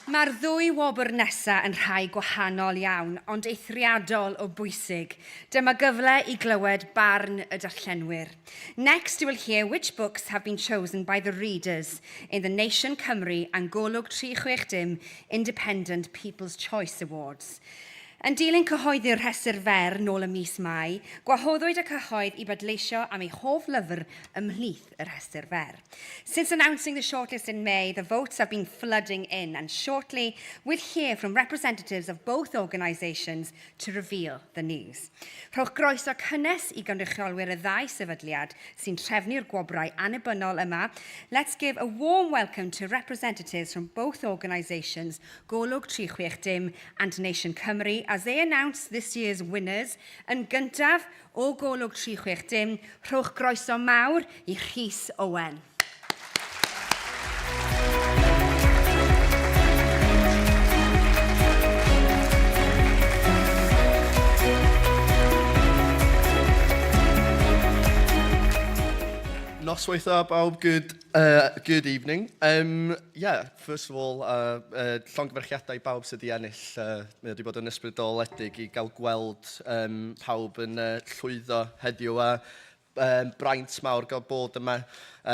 Mae'r ddwy wobr nesaf yn rhai gwahanol iawn, ond eithriadol o bwysig. Dyma gyfle i glywed barn y darllenwyr. Next, you will hear which books have been chosen by the readers in the Nation Cymru and Golwg 360 Independent People's Choice Awards. Yn dilyn cyhoeddi'r rhestr fer nôl ym mis Mai, gwahoddwyd y cyhoedd i bleidleisio am eu hoff lyfr ymhlith y rhestr fer. Since announcing the shortlist in May, the votes have been flooding in and shortly we'll hear from representatives of both organisations to reveal the news. Rhowch groeso cynnes i gynrychiolwyr y ddau sefydliad sy'n trefnu'r gwobrau annibynnol yma. Let's give a warm welcome to representatives from both organisations, Golwg 360 and Nation Cymru, as they announce this year's winners. Yn gyntaf, o Golwg 360, rhowch groeso mawr i Rhys Owen. Noswaith dda bawb, good, good evening. Um, yeah, first of all, uh, uh, llongyfarchiadau i bawb sydd wedi ennill. Uh, mae wedi bod yn ysbrydoledig i gael gweld um, pawb yn uh, llwyddo heddiw a um, braint mawr gael bod yma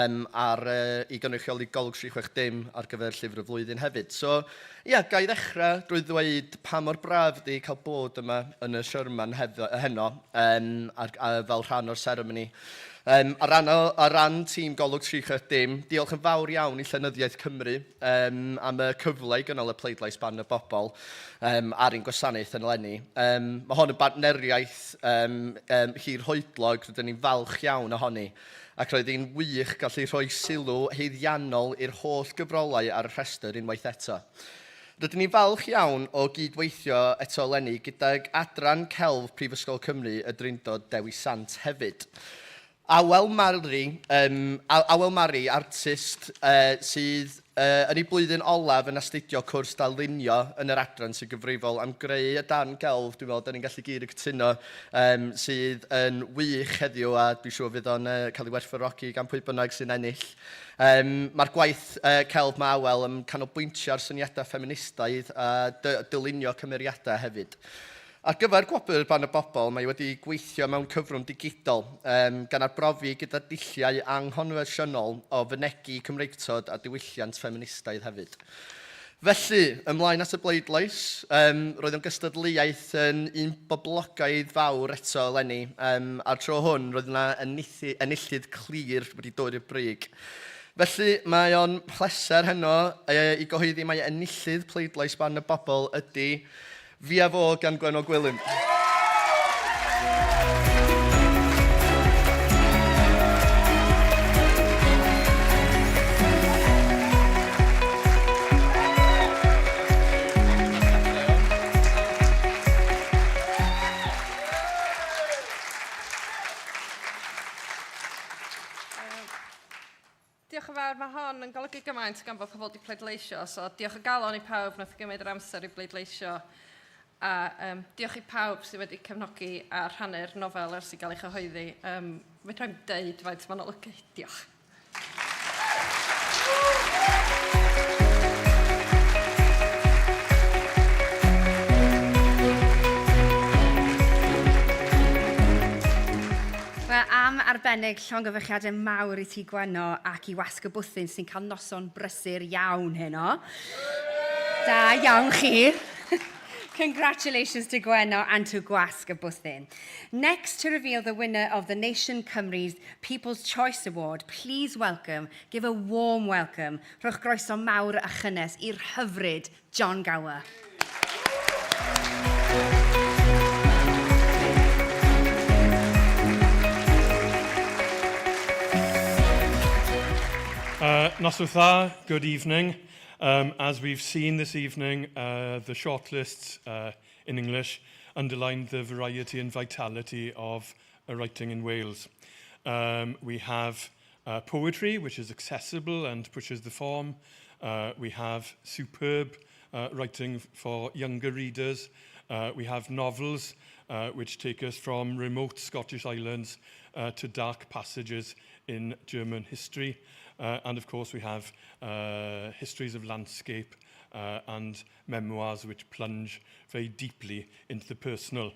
um, ar, uh, i gynrychioli Golwg 360 ar gyfer Llyfr y Flwyddyn hefyd. So, ia, yeah, ga i ddechrau drwy ddweud pa mor braf ydi cael bod yma yn y Sherman heno um, ar, a, fel rhan o'r seremoni. Um, ar, ran, ar ran tîm Golwg 360, diolch yn fawr iawn i Llenyddiaeth Cymru um, am y cyfle i gynnal y pleidlais barn y bobl um, ar ein gwasanaeth yn eleni. Um, mae hon yn bartneriaeth um, um, hirhoedlog, rydyn ni'n falch iawn ohoni, ac roedd hi'n wych gallu rhoi sylw haeddiannol i'r holl gyfrolau ar y rhestr unwaith eto. Rydyn ni'n falch iawn o gyd-weithio eto eleni gydag Adran Celf Prifysgol Cymru y Drindod Dewi Sant hefyd. Awel Mari, um, Awel Mari, artist uh, sydd uh, yn ei blwyddyn olaf yn astudio cwrs darlunio yn yr adran sy'n gyfrifol am greu y darn gelf, dwi'n meddwl, da ni'n gallu gyd yn cytuno, um, sydd yn wych heddiw a dwi'n siŵr fydd o'n uh, cael ei werthfawrogi gan pwy bynnag sy'n ennill. Um, Mae'r gwaith uh, celf mae Awel yn canolbwyntio ar syniadau ffeministaidd a dylunio cymeriadau hefyd. Ar gyfer Gwobr Barn y Bobl, mae wedi gweithio mewn cyfrwng digidol, um, gan arbrofi gyda dulliau anghonfensiynol o fynegi Cymreictod a diwylliant ffeministaidd hefyd. Felly, ymlaen at y bleidlais. Um, roedd o'n gystadleuaeth yn un boblogaidd fawr eto eleni, um, a'r tro hwn roedd yna enillydd clir wedi dod i'r brig. Felly, mae o'n pleser heno e, i gyhoeddi mai enillydd pleidlais barn y bobl ydy Fi a Fo gan Gwenno Gwilym. Diolch yn fawr, mae hon yn golygu gymaint gan bod pobl wedi pleidleisio, so diolch o galon i pawb nath gymryd yr amser i bleidleisio. A um, diolch i pawb sydd wedi cefnogi a rhannu'r nofel ers i gael ei chyhoeddi. Um, Fedra i'm deud faint mae'n olygu. Diolch. Wel, am arbennig llongyfarchiadau mawr i ti Gwenno ac i Wasg y Bwthyn sy'n cael noson brysur iawn heno. Da iawn chi. Congratulations to Gwenno and to Gwasg y Bwthyn. Next to reveal the winner of the Nation Cymru's People's Choice Award, please welcome, give a warm welcome, rhowch groeso mawr a chynnes i'r hyfryd Jon Gower. Noswaith dda, good evening. Um, as we've seen this evening, uh, the shortlists uh, in English underlined the variety and vitality of uh, writing in Wales. Um, we have uh, poetry, which is accessible and pushes the form. Uh, we have superb uh, writing for younger readers. Uh, we have novels, uh, which take us from remote Scottish islands uh, to dark passages in German history. Uh, and of course, we have uh, histories of landscape uh, and memoirs which plunge very deeply into the personal.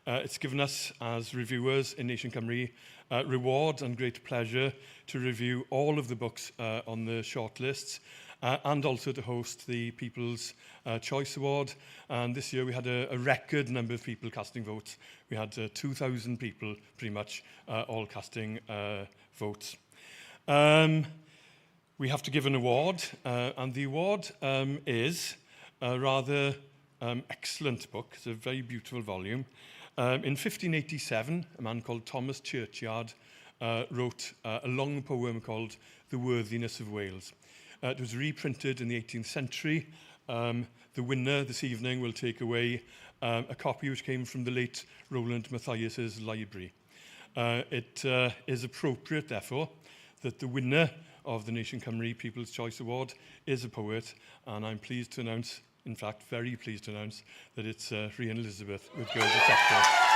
Uh, it's given us, as reviewers in Nation Cymru, uh, reward and great pleasure to review all of the books uh, on the shortlists uh, and also to host the People's uh, Choice Award. And this year we had a, a record number of people casting votes. We had uh, 2,000 people pretty much uh, all casting uh, votes. Um, we have to give an award, uh, and the award um, is a rather um, excellent book. It's a very beautiful volume. Um, in 1587, a man called Thomas Churchyard uh, wrote uh, a long poem called The Worthiness of Wales. Uh, it was reprinted in the 18th century. Um, the winner this evening will take away um, a copy which came from the late Roland Matthias's library. Uh, it uh, is appropriate, therefore, that the winner of the Nation Cymru People's Choice Award is a poet, and I'm pleased to announce in fact, very pleased to announce that it's uh, Rhian Elizabeth with Girls Etc.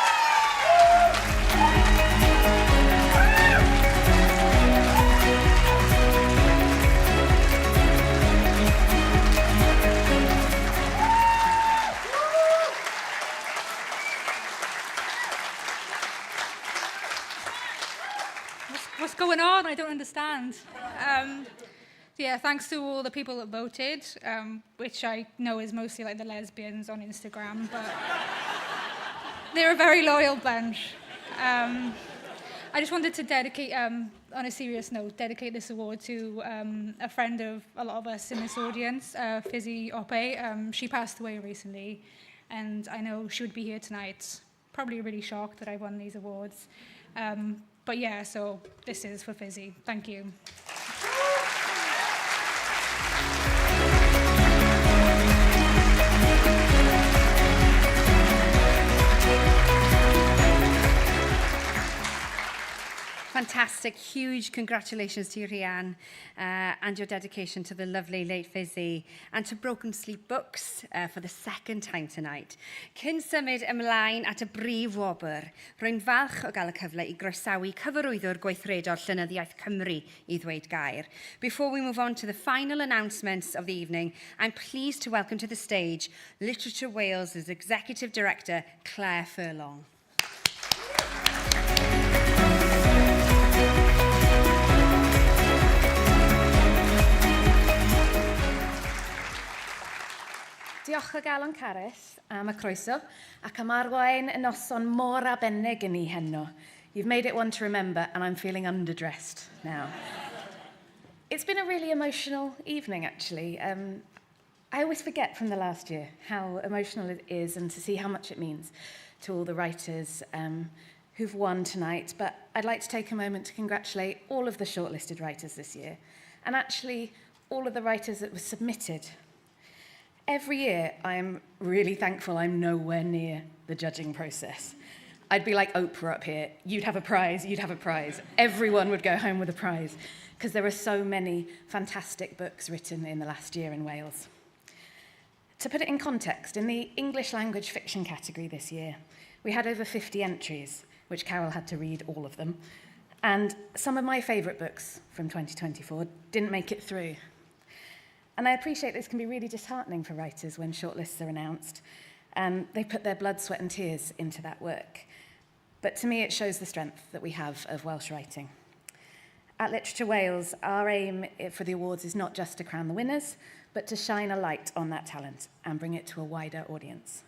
What's going on? I don't understand. Um, yeah, thanks to all the people that voted, um, which I know is mostly like the lesbians on Instagram, but they're a very loyal bunch. Um, I just wanted to dedicate, um, on a serious note, dedicate this award to um, a friend of a lot of us in this audience, uh, Fizzy Ope. Um, she passed away recently, and I know she would be here tonight, probably really shocked that I won these awards. Um, but yeah, so this is for Fizzy. Thank you. Fantastic. Huge congratulations to you, Rhian, uh, and your dedication to the lovely late Fizzy and to Broken Sleep Books uh, for the second time tonight. Cyn symud ymlaen at y brif wobr, rwy'n falch o gael y cyfle i groesawu cyfarwyddwr gweithredol Llenyddiaeth Cymru i ddweud gair. Before we move on to the final announcements of the evening, I'm pleased to welcome to the stage Literature Wales' Executive Director, Claire Furlong. Diolch o galon Carys am y croeso ac am arwain y noson mor arbennig i ni heno. You've made it one to remember and I'm feeling underdressed now. It's been a really emotional evening actually. Um, I always forget from the last year how emotional it is and to see how much it means to all the writers um, who've won tonight. But I'd like to take a moment to congratulate all of the shortlisted writers this year and actually all of the writers that were submitted. Every year, I am really thankful I'm nowhere near the judging process. I'd be like Oprah up here. You'd have a prize, you'd have a prize. Everyone would go home with a prize because there are so many fantastic books written in the last year in Wales. To put it in context, in the English language fiction category this year, we had over 50 entries, which Carol had to read all of them. And some of my favourite books from 2024 didn't make it through. And I appreciate this can be really disheartening for writers when shortlists are announced. They put their blood, sweat and tears into that work. But to me, it shows the strength that we have of Welsh writing. At Literature Wales, our aim for the awards is not just to crown the winners, but to shine a light on that talent and bring it to a wider audience.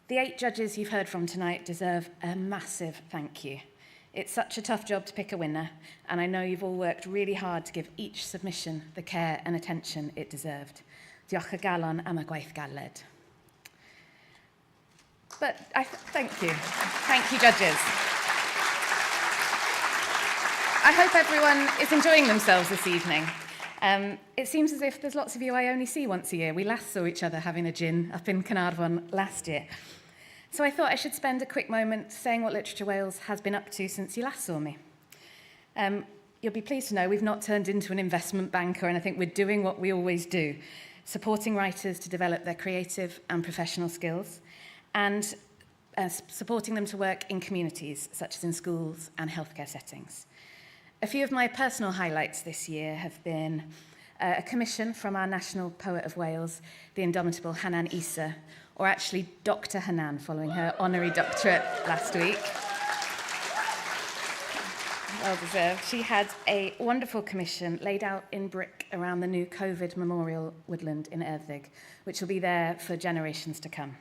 The eight judges you've heard from tonight deserve a massive thank you. It's such a tough job to pick a winner, and I know you've all worked really hard to give each submission the care and attention it deserved. Diolch o galon am y gwaith galed. But I th thank you. Thank you, judges. I hope everyone is enjoying themselves this evening. Um, it seems as if there's lots of you I only see once a year. We last saw each other having a gin up in Carnarvon last year. So I thought I should spend a quick moment saying what Literature Wales has been up to since you last saw me. Um, you'll be pleased to know we've not turned into an investment bank or anything. We're doing what we always do, supporting writers to develop their creative and professional skills and uh, supporting them to work in communities, such as in schools and healthcare settings. A few of my personal highlights this year have been uh, a commission from our National Poet of Wales, the indomitable Hanan Issa, or actually Dr. Hanan, following her honorary doctorate last week. Well deserved. She had a wonderful commission laid out in brick around the new COVID memorial woodland in Erddig, which will be there for generations to come.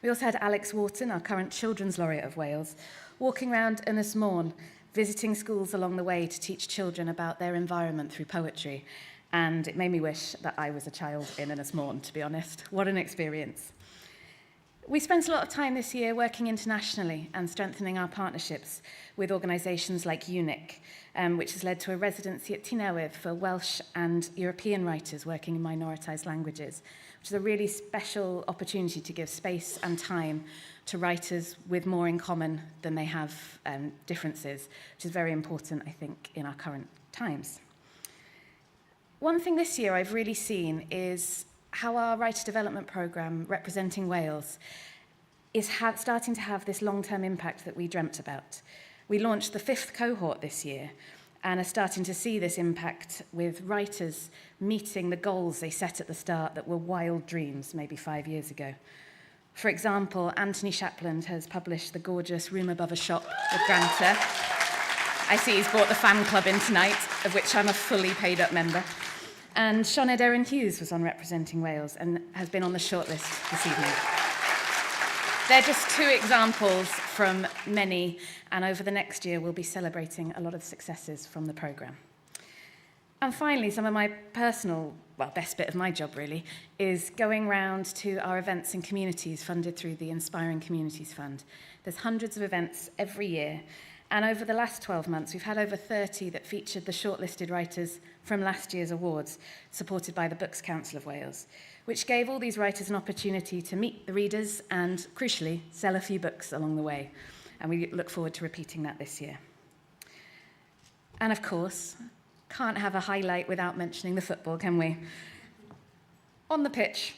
We also had Alex Wharton, our current Children's Laureate of Wales, walking round Ynys Môn, visiting schools along the way to teach children about their environment through poetry. And it made me wish that I was a child in Ynys Môn, to be honest. What an experience. We spent a lot of time this year working internationally and strengthening our partnerships with organisations like UNIC, um, which has led to a residency at Tŷ Newydd for Welsh and European writers working in minoritised languages, which is a really special opportunity to give space and time to writers with more in common than they have um, differences, which is very important, I think, in our current times. One thing this year I've really seen is how our writer development programme representing Wales is starting to have this long-term impact that we dreamt about. We launched the fifth cohort this year and are starting to see this impact with writers meeting the goals they set at the start that were wild dreams maybe five years ago. For example, Anthony Shapland has published the gorgeous Room Above a Shop with Granta. I see he's brought the fan club in tonight, of which I'm a fully paid up member. And Sioned Erin Hughes was on Representing Wales and has been on the shortlist this evening. They're just two examples from many, and over the next year we'll be celebrating a lot of successes from the programme. And finally, some of my personal, well, best bit of my job really, is going round to our events and communities funded through the Inspiring Communities Fund. There's hundreds of events every year, and over the last 12 months, we've had over 30 that featured the shortlisted writers from last year's awards, supported by the Books Council of Wales, which gave all these writers an opportunity to meet the readers and, crucially, sell a few books along the way. And we look forward to repeating that this year. And of course, can't have a highlight without mentioning the football, can we? On the pitch,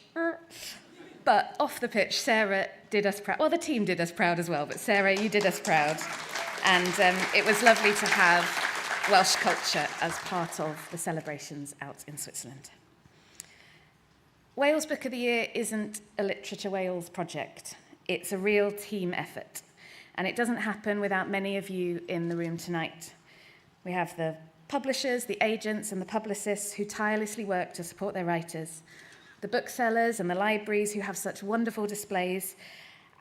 but off the pitch, Sarah did us proud. Well, the team did us proud as well, but Sarah, you did us proud. And um, it was lovely to have Welsh culture as part of the celebrations out in Switzerland. Wales Book of the Year isn't a Literature Wales project. It's a real team effort. And it doesn't happen without many of you in the room tonight. We have the publishers, the agents and the publicists who tirelessly work to support their writers, the booksellers and the libraries who have such wonderful displays,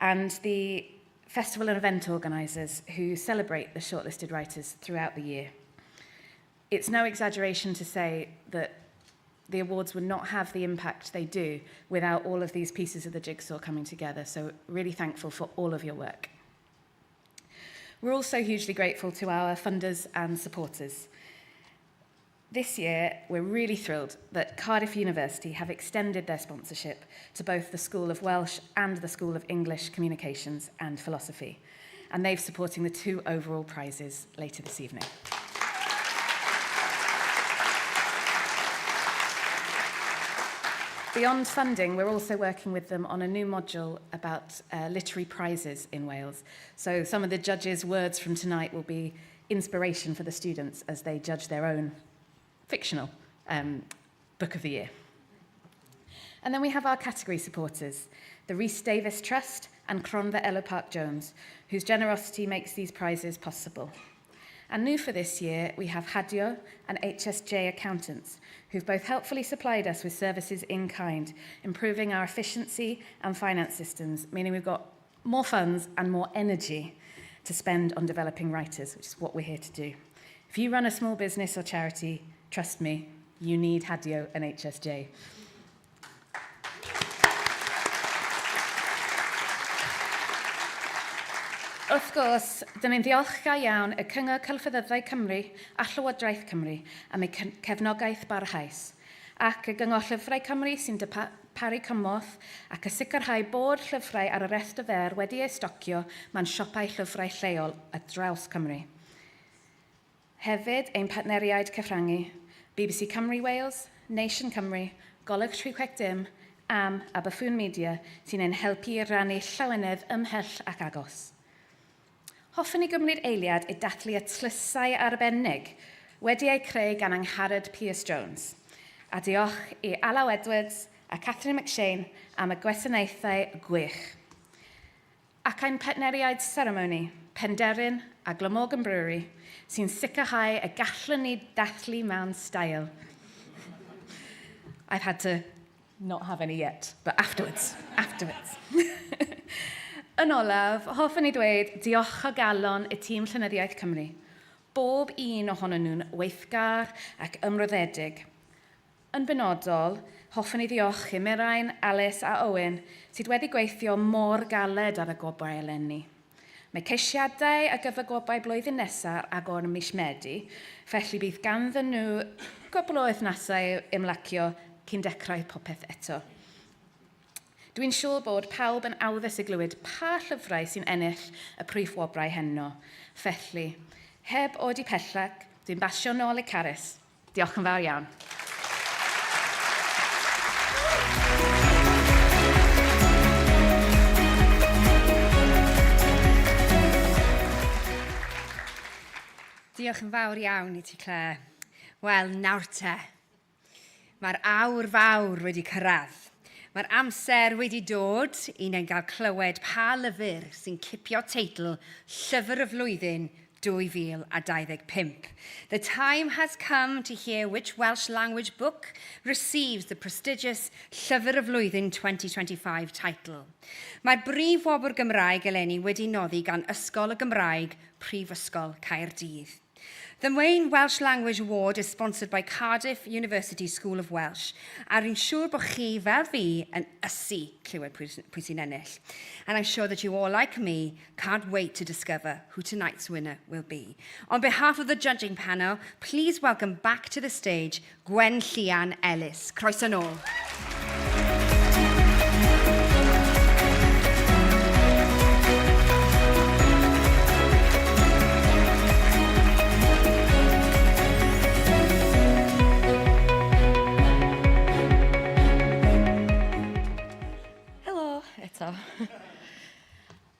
and the festival and event organisers who celebrate the shortlisted writers throughout the year. It's no exaggeration to say that the awards would not have the impact they do without all of these pieces of the jigsaw coming together. So really thankful for all of your work. We're also hugely grateful to our funders and supporters. This year, we're really thrilled that Cardiff University have extended their sponsorship to both the School of Welsh and the School of English Communications and Philosophy. And they've supporting the two overall prizes later this evening. Beyond funding, we're also working with them on a new module about uh, literary prizes in Wales. So some of the judges' words from tonight will be inspiration for the students as they judge their own fictional um, book of the year. And then we have our category supporters, the Rhys Davis Trust and Cronfa Ella Park Jones, whose generosity makes these prizes possible. And new for this year, we have Hadio and HSJ Accountants, who've both helpfully supplied us with services in kind, improving our efficiency and finance systems, meaning we've got more funds and more energy to spend on developing writers, which is what we're here to do. If you run a small business or charity, trust me, you need Hadio and HSJ. Wrth gwrs, dyn ni'n ddiolchgar iawn y Cyngor Celfyddydau Cymru a Llywodraeth Cymru am eu cefnogaeth barhaus, ac y Gyngor Llyfrau Cymru sy'n darparu cymorth ac y sicrhau bod llyfrau ar y restr fer wedi eu stocio mewn siopau llyfrau lleol ar draws Cymru. Hefyd, ein partneriaid cyfrannu, BBC Cymru Wales, Nation Cymru, Golwg 360, AM a Buffoon Media sy'n ein helpu i rannu llawenydd ymhell ac agos. Hoffwn i gymryd eiliad i dathlu y tlysau arbennig wedi eu creu gan Angharad Pierce Jones. A diolch i Alaw Edwards a Catherine McShane am y gwasanaethau gwych. Ac ein partneriaid seremoni, Penderyn a Glamorgan Brewery, sy'n sicrhau y gallwn ni dathlu mewn stael. I've had to not have any yet, but afterwards, afterwards. Yn olaf, hoffwn i dweud diolch o galon y tîm Llenyddiaeth Cymru. Bob un ohonyn nhw'n weithgar ac ymroddedig. Yn benodol, hoffwn i ddiolch i Mirain, Alice a Owen sydd wedi gweithio mor galed ar y gwobrau eleni. Mae ceisiadau ar gyfer gwobrau blwyddyn nesaf ar agor ym mis Medi, felly bydd ganddyn nhw gwbl o wythnosau ymlacio cyn dechrau popeth eto. Dwi'n siŵr bod pawb yn awyddus i glywed pa llyfrau sy'n ennill y prif wobrau heno. Felly, heb oedi pellach, dwi'n basio nôl i Carys. Diolch yn fawr iawn. Diolch yn fawr iawn i ti, Claire. Wel, nawr te. Mae'r awr fawr wedi cyrraedd. Mae'r amser wedi dod i ni'n gael clywed pa lyfr sy'n cipio teitl Llyfr y Flwyddyn 2025. The time has come to hear which Welsh language book receives the prestigious Llyfr y Flwyddyn 2025 title. Mae'r brif wobr Gymraeg eleni wedi noddi gan Ysgol y Gymraeg, Prifysgol Caerdydd. The main Welsh Language Award is sponsored by Cardiff University School of Welsh, a rwy'n siŵr bod chi, fel fi, yn ysu clywed pwy, pwy sy'n ennill. And I'm sure that you all, like me, can't wait to discover who tonight's winner will be. On behalf of the judging panel, please welcome back to the stage Gwen Llian Ellis. Croeso nôl. Helo eto.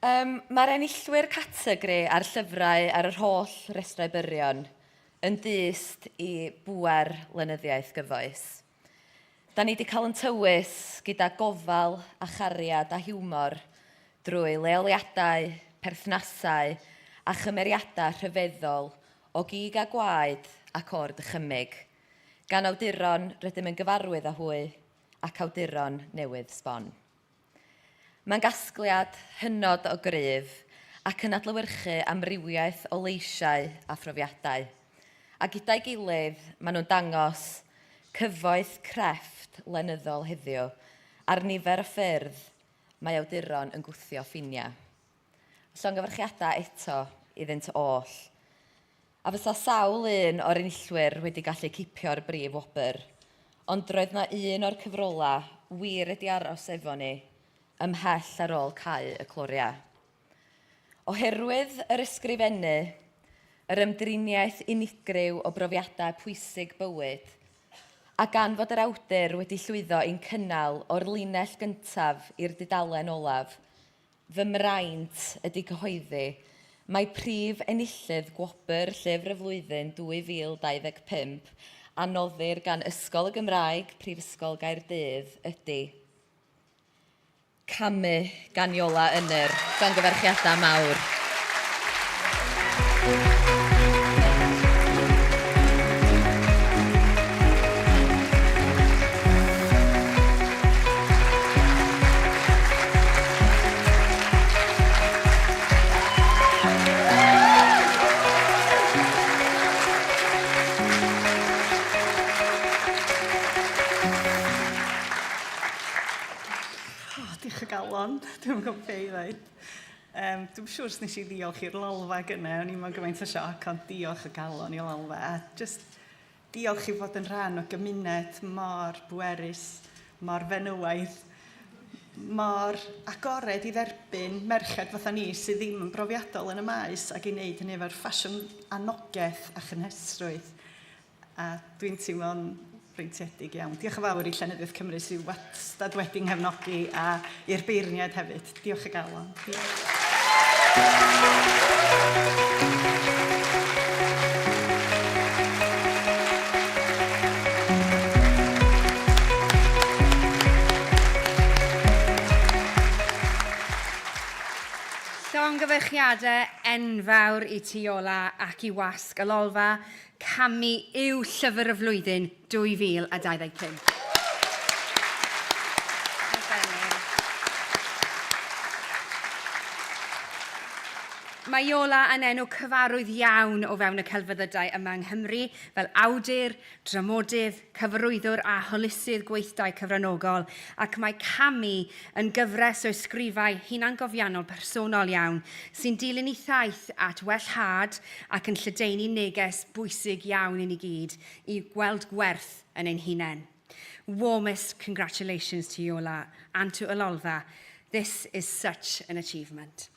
Um, Mae'r enillwyr categori a'r llyfrau ar yr holl restrau byrion yn dyst i bŵer lenyddiaeth gyfoes. Da ni wedi cael yn tywys gyda gofal a chariad a hiwmor drwy leoliadau, perthnasau a chymeriadau rhyfeddol o gig a gwaed ac o'r dychymyg, gan awduron rydym yn gyfarwydd â hwy ac awduron newydd sbon. Mae'n gasgliad hynod o gryf ac yn adlewyrchu amrywiaeth o leisiau a phrofiadau. A gyda'i gilydd, maen nhw'n dangos cyfoeth crefft lenyddol heddiw a'r nifer o ffyrdd mae awduron yn gwthio ffiniau. Llongyfarchiadau eto iddynt oll. A fysa sawl un o'r enillwyr wedi gallu cipio'r brif wobr, ond roedd 'na un o'r cyfrolau wir wedi aros efo ni ymhell ar ôl cau y cloriau. Oherwydd yr ysgrifennu, yr ymdriniaeth unigryw o brofiadau pwysig bywyd, a gan fod yr awdur wedi llwyddo i'n cynnal o'r linell gyntaf i'r dudalen olaf, fy mraint ydy cyhoeddi mai prif enillydd Gwobr Llyfr y Flwyddyn 2025 a noddir gan Ysgol y Gymraeg, Prifysgol Gaerdydd, ydy Camu gan Iola Ynyr. Llongyfarchiadau mawr. Oh, diolch o galon. Dwi'm yn gwybod be i ddweud. Um, dwi'n siŵr os nes i ddiolch i'r lolfa gyna, o'n i'n mewn gymaint o sioc, ond diolch o galon i lolfa. A just diolch i fod yn rhan o gymuned mor bwerus, mor fenywaidd, mor agored i dderbyn merched fatha ni sydd ddim yn brofiadol yn y maes ac i wneud hynny efo'r ffasiwn anogaeth a chynhesrwydd. A dwi'n teimlo'n freintiedig iawn. Diolch yn fawr i Llenyddiaeth Cymru sydd wastad wedi nghefnogi a i'r beirniaid hefyd. Diolch o galon. Diolch. Llongyfarchiadau enfawr i ti Iola ac i Wasg y Lolfa. Camu yw Llyfr y Flwyddyn 2025. Mae Iola yn enw cyfarwydd iawn o fewn y celfyddydau yma yng Nghymru fel awdur, dramodydd, cyfarwyddwr a hwylusydd gweithdai cyfranogol, ac mae Camu yn gyfres o ysgrifau hunangofiannol personol iawn sy'n dilyn ei thaith at wellhad ac yn lledaenu neges bwysig iawn i ni gyd i gweld gwerth yn ein hunain. Warmest congratulations to Iola and to Y Lolfa. This is such an achievement.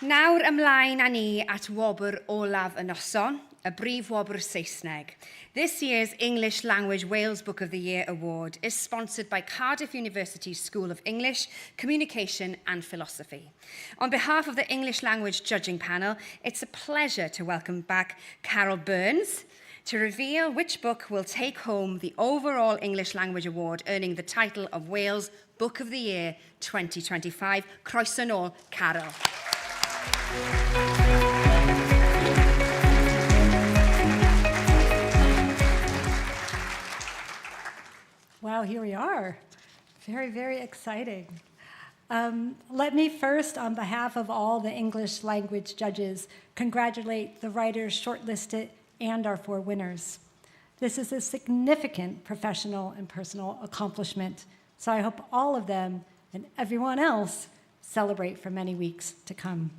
Nawr ymlaen â ni at wobr olaf y noson, y brif wobr Saesneg. This year's English Language Wales Book of the Year Award is sponsored by Cardiff University's School of English, Communication and Philosophy. On behalf of the English Language Judging Panel, it's a pleasure to welcome back Carol Burns, to reveal which book will take home the overall English Language Award, earning the title of Wales Book of the Year 2025. Croeso nôl, Carol. Wow, here we are. Very, very exciting. Um, let me first, on behalf of all the English language judges, congratulate the writers shortlisted and our four winners. This is a significant professional and personal accomplishment, so I hope all of them and everyone else celebrate for many weeks to come.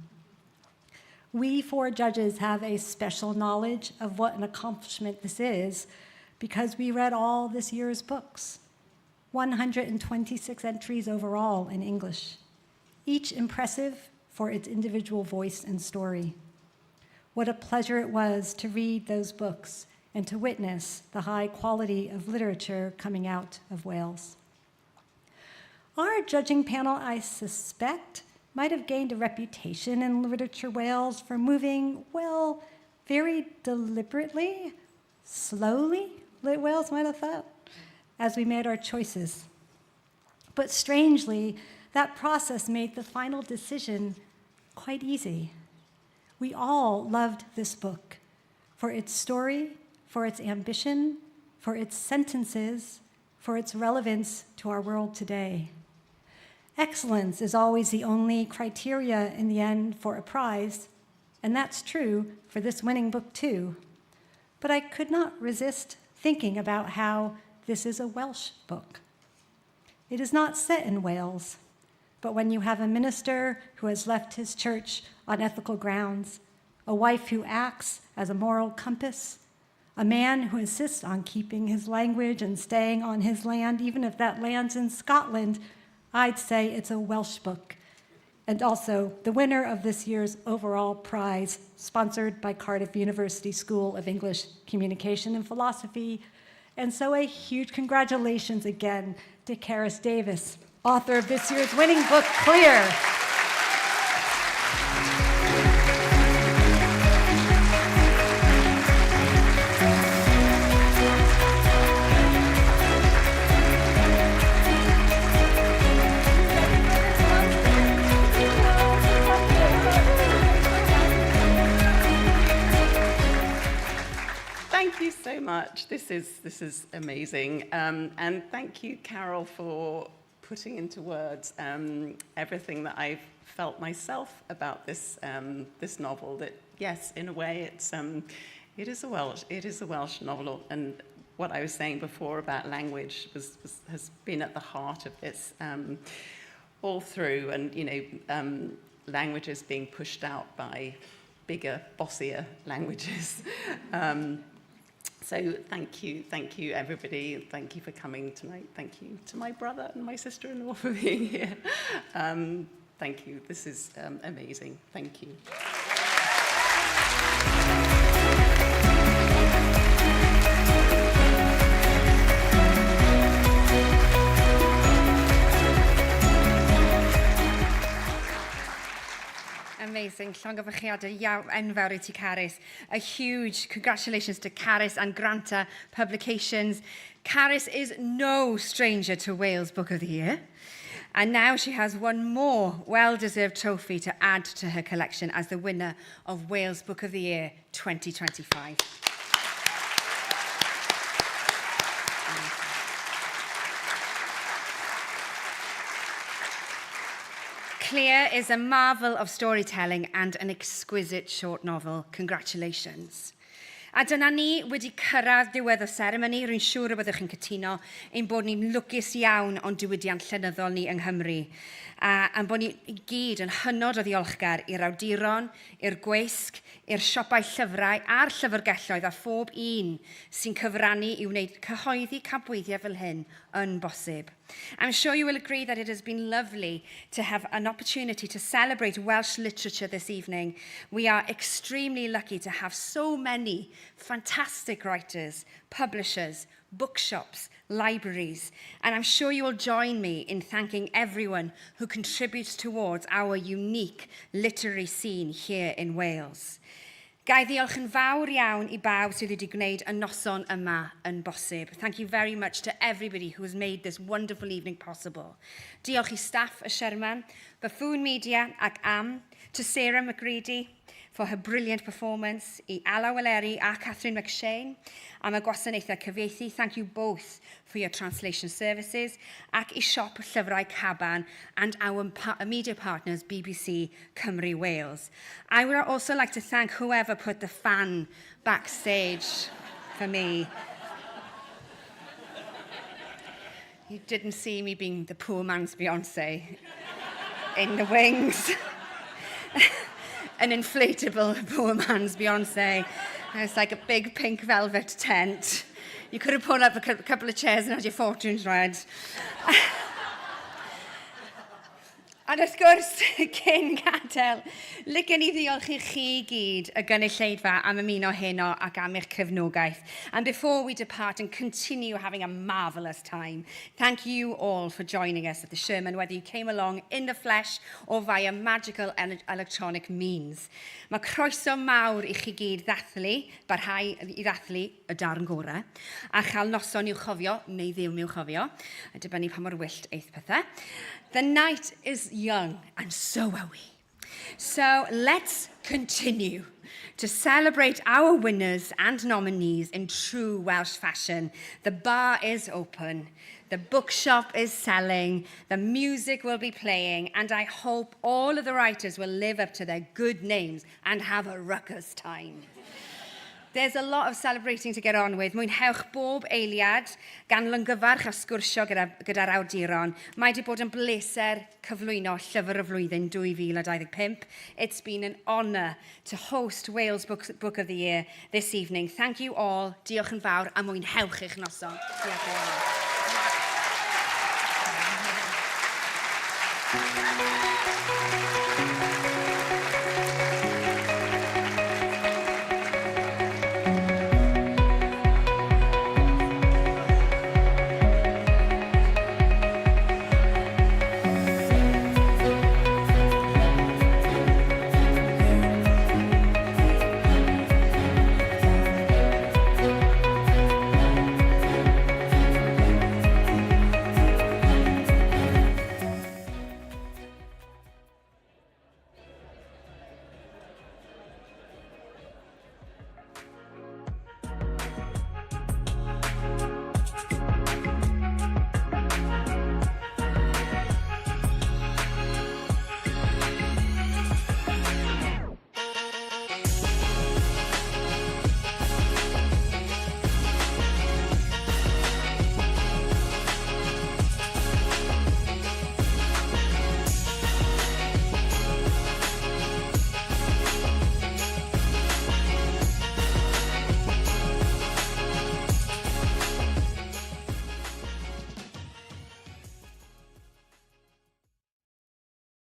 We four judges have a special knowledge of what an accomplishment this is because we read all this year's books 126 entries overall in English, each impressive for its individual voice and story. What a pleasure it was to read those books and to witness the high quality of literature coming out of Wales. Our judging panel, I suspect, might have gained a reputation in Literature Wales for moving, well, very deliberately, slowly, Lit Wales might have thought, as we made our choices. But strangely, that process made the final decision quite easy. We all loved this book for its story, for its ambition, for its sentences, for its relevance to our world today. Excellence is always the only criteria in the end for a prize, and that's true for this winning book too. But I could not resist thinking about how this is a Welsh book. It is not set in Wales, but when you have a minister who has left his church on ethical grounds, a wife who acts as a moral compass, a man who insists on keeping his language and staying on his land, even if that land's in Scotland, I'd say it's a Welsh book. And also the winner of this year's overall prize, sponsored by Cardiff University School of English Communication and Philosophy. And so a huge congratulations again to Carys Davies, author of this year's winning book, Clear. Thank you so much. This is, this is amazing. Um, and thank you, Carol, for putting into words um, everything that I've felt myself about this, um, this novel. That, yes, in a way, it's, um, it, is a Welsh, it is a Welsh novel. And what I was saying before about language was, was, has been at the heart of this um, all through. And, you know, um, languages being pushed out by bigger, bossier languages. um, So thank you, thank you everybody. Thank you for coming tonight. Thank you to my brother and my sister-in-law for being here. Um, thank you. This is um, amazing. Thank you. Amazing. Llongyfarchiadau iawn enfawr i ti, Carys. A huge congratulations to Carys and Granta Publications. Carys is no stranger to Wales Book of the Year. And now she has one more well-deserved trophy to add to her collection as the winner of Wales Book of the Year 2025. Clear is a marvel of storytelling and an exquisite short novel. Congratulations. A dyna ni wedi cyrraedd diwedd y seremoni. Rwy'n siŵr y byddwch chi'n cytuno ein bod ni'n lwcus iawn o'n diwydiant llenyddol ni yng Nghymru. A a'n bod ni i gyd yn hynod o ddiolchgar i'r awduron, i'r gweisg, i'r siopau llyfrau a'r llyfrgelloedd a phob un sy'n cyfrannu i wneud cyhoeddi campweithiau fel hyn yn bosib. I'm sure you will agree that it has been lovely to have an opportunity to celebrate Welsh literature this evening. We are extremely lucky to have so many fantastic writers, publishers, bookshops, libraries, and I'm sure you will join me in thanking everyone who contributes towards our unique literary scene here in Wales. Ga i ddiolch yn fawr iawn i bawb sydd wedi gwneud y noson yma yn bosib. Thank you very much to everybody who has made this wonderful evening possible. Diolch i staff y Sherman, Buffoon Media ac AM, to Sarah McGreedy for her brilliant performance, i Alaw Eleri a Catherine McShane am y gwasanaethau cyfieithu. Thank you both for your translation services, ac i siop Llyfrau Caban and our pa media partners BBC Cymru Wales. I would also like to thank whoever put the fan backstage for me. You didn't see me being the poor man's Beyonce in the wings. An inflatable poor man's Beyonce. It's like a big pink velvet tent. You could have pulled up a couple of chairs and had your fortunes read. Ond wrth gwrs, cyn gadael, licen i ddiolch i chi gyd y gynulleidfa am ymuno heno ac am eich cefnogaeth. And before we depart and continue having a marvellous time, thank you all for joining us at the Sherman, whether you came along in the flesh or via magical electronic means. Mae croeso mawr i chi gyd ddathlu, barhau i ddathlu y darn gorau, a chael noson i'w chofio, neu ddim i'w chofio, a dibynnu pa mor wyllt eith pethau. The night is young, and so are we. So let's continue to celebrate our winners and nominees in true Welsh fashion. The bar is open, the bookshop is selling, the music will be playing, and I hope all of the writers will live up to their good names and have a ruckus time. There's a lot of celebrating to get on with. Mwynhewch bob eiliad gan longyfarch a sgwrsio gyda'r gyda awduron. Mae wedi bod yn bleser cyflwyno Llyfr y Flwyddyn 2025. It's been an honour to host Wales Book, Book of the Year this evening. Thank you all. Diolch yn fawr a mwynhewch eich noson. Diolch yn fawr.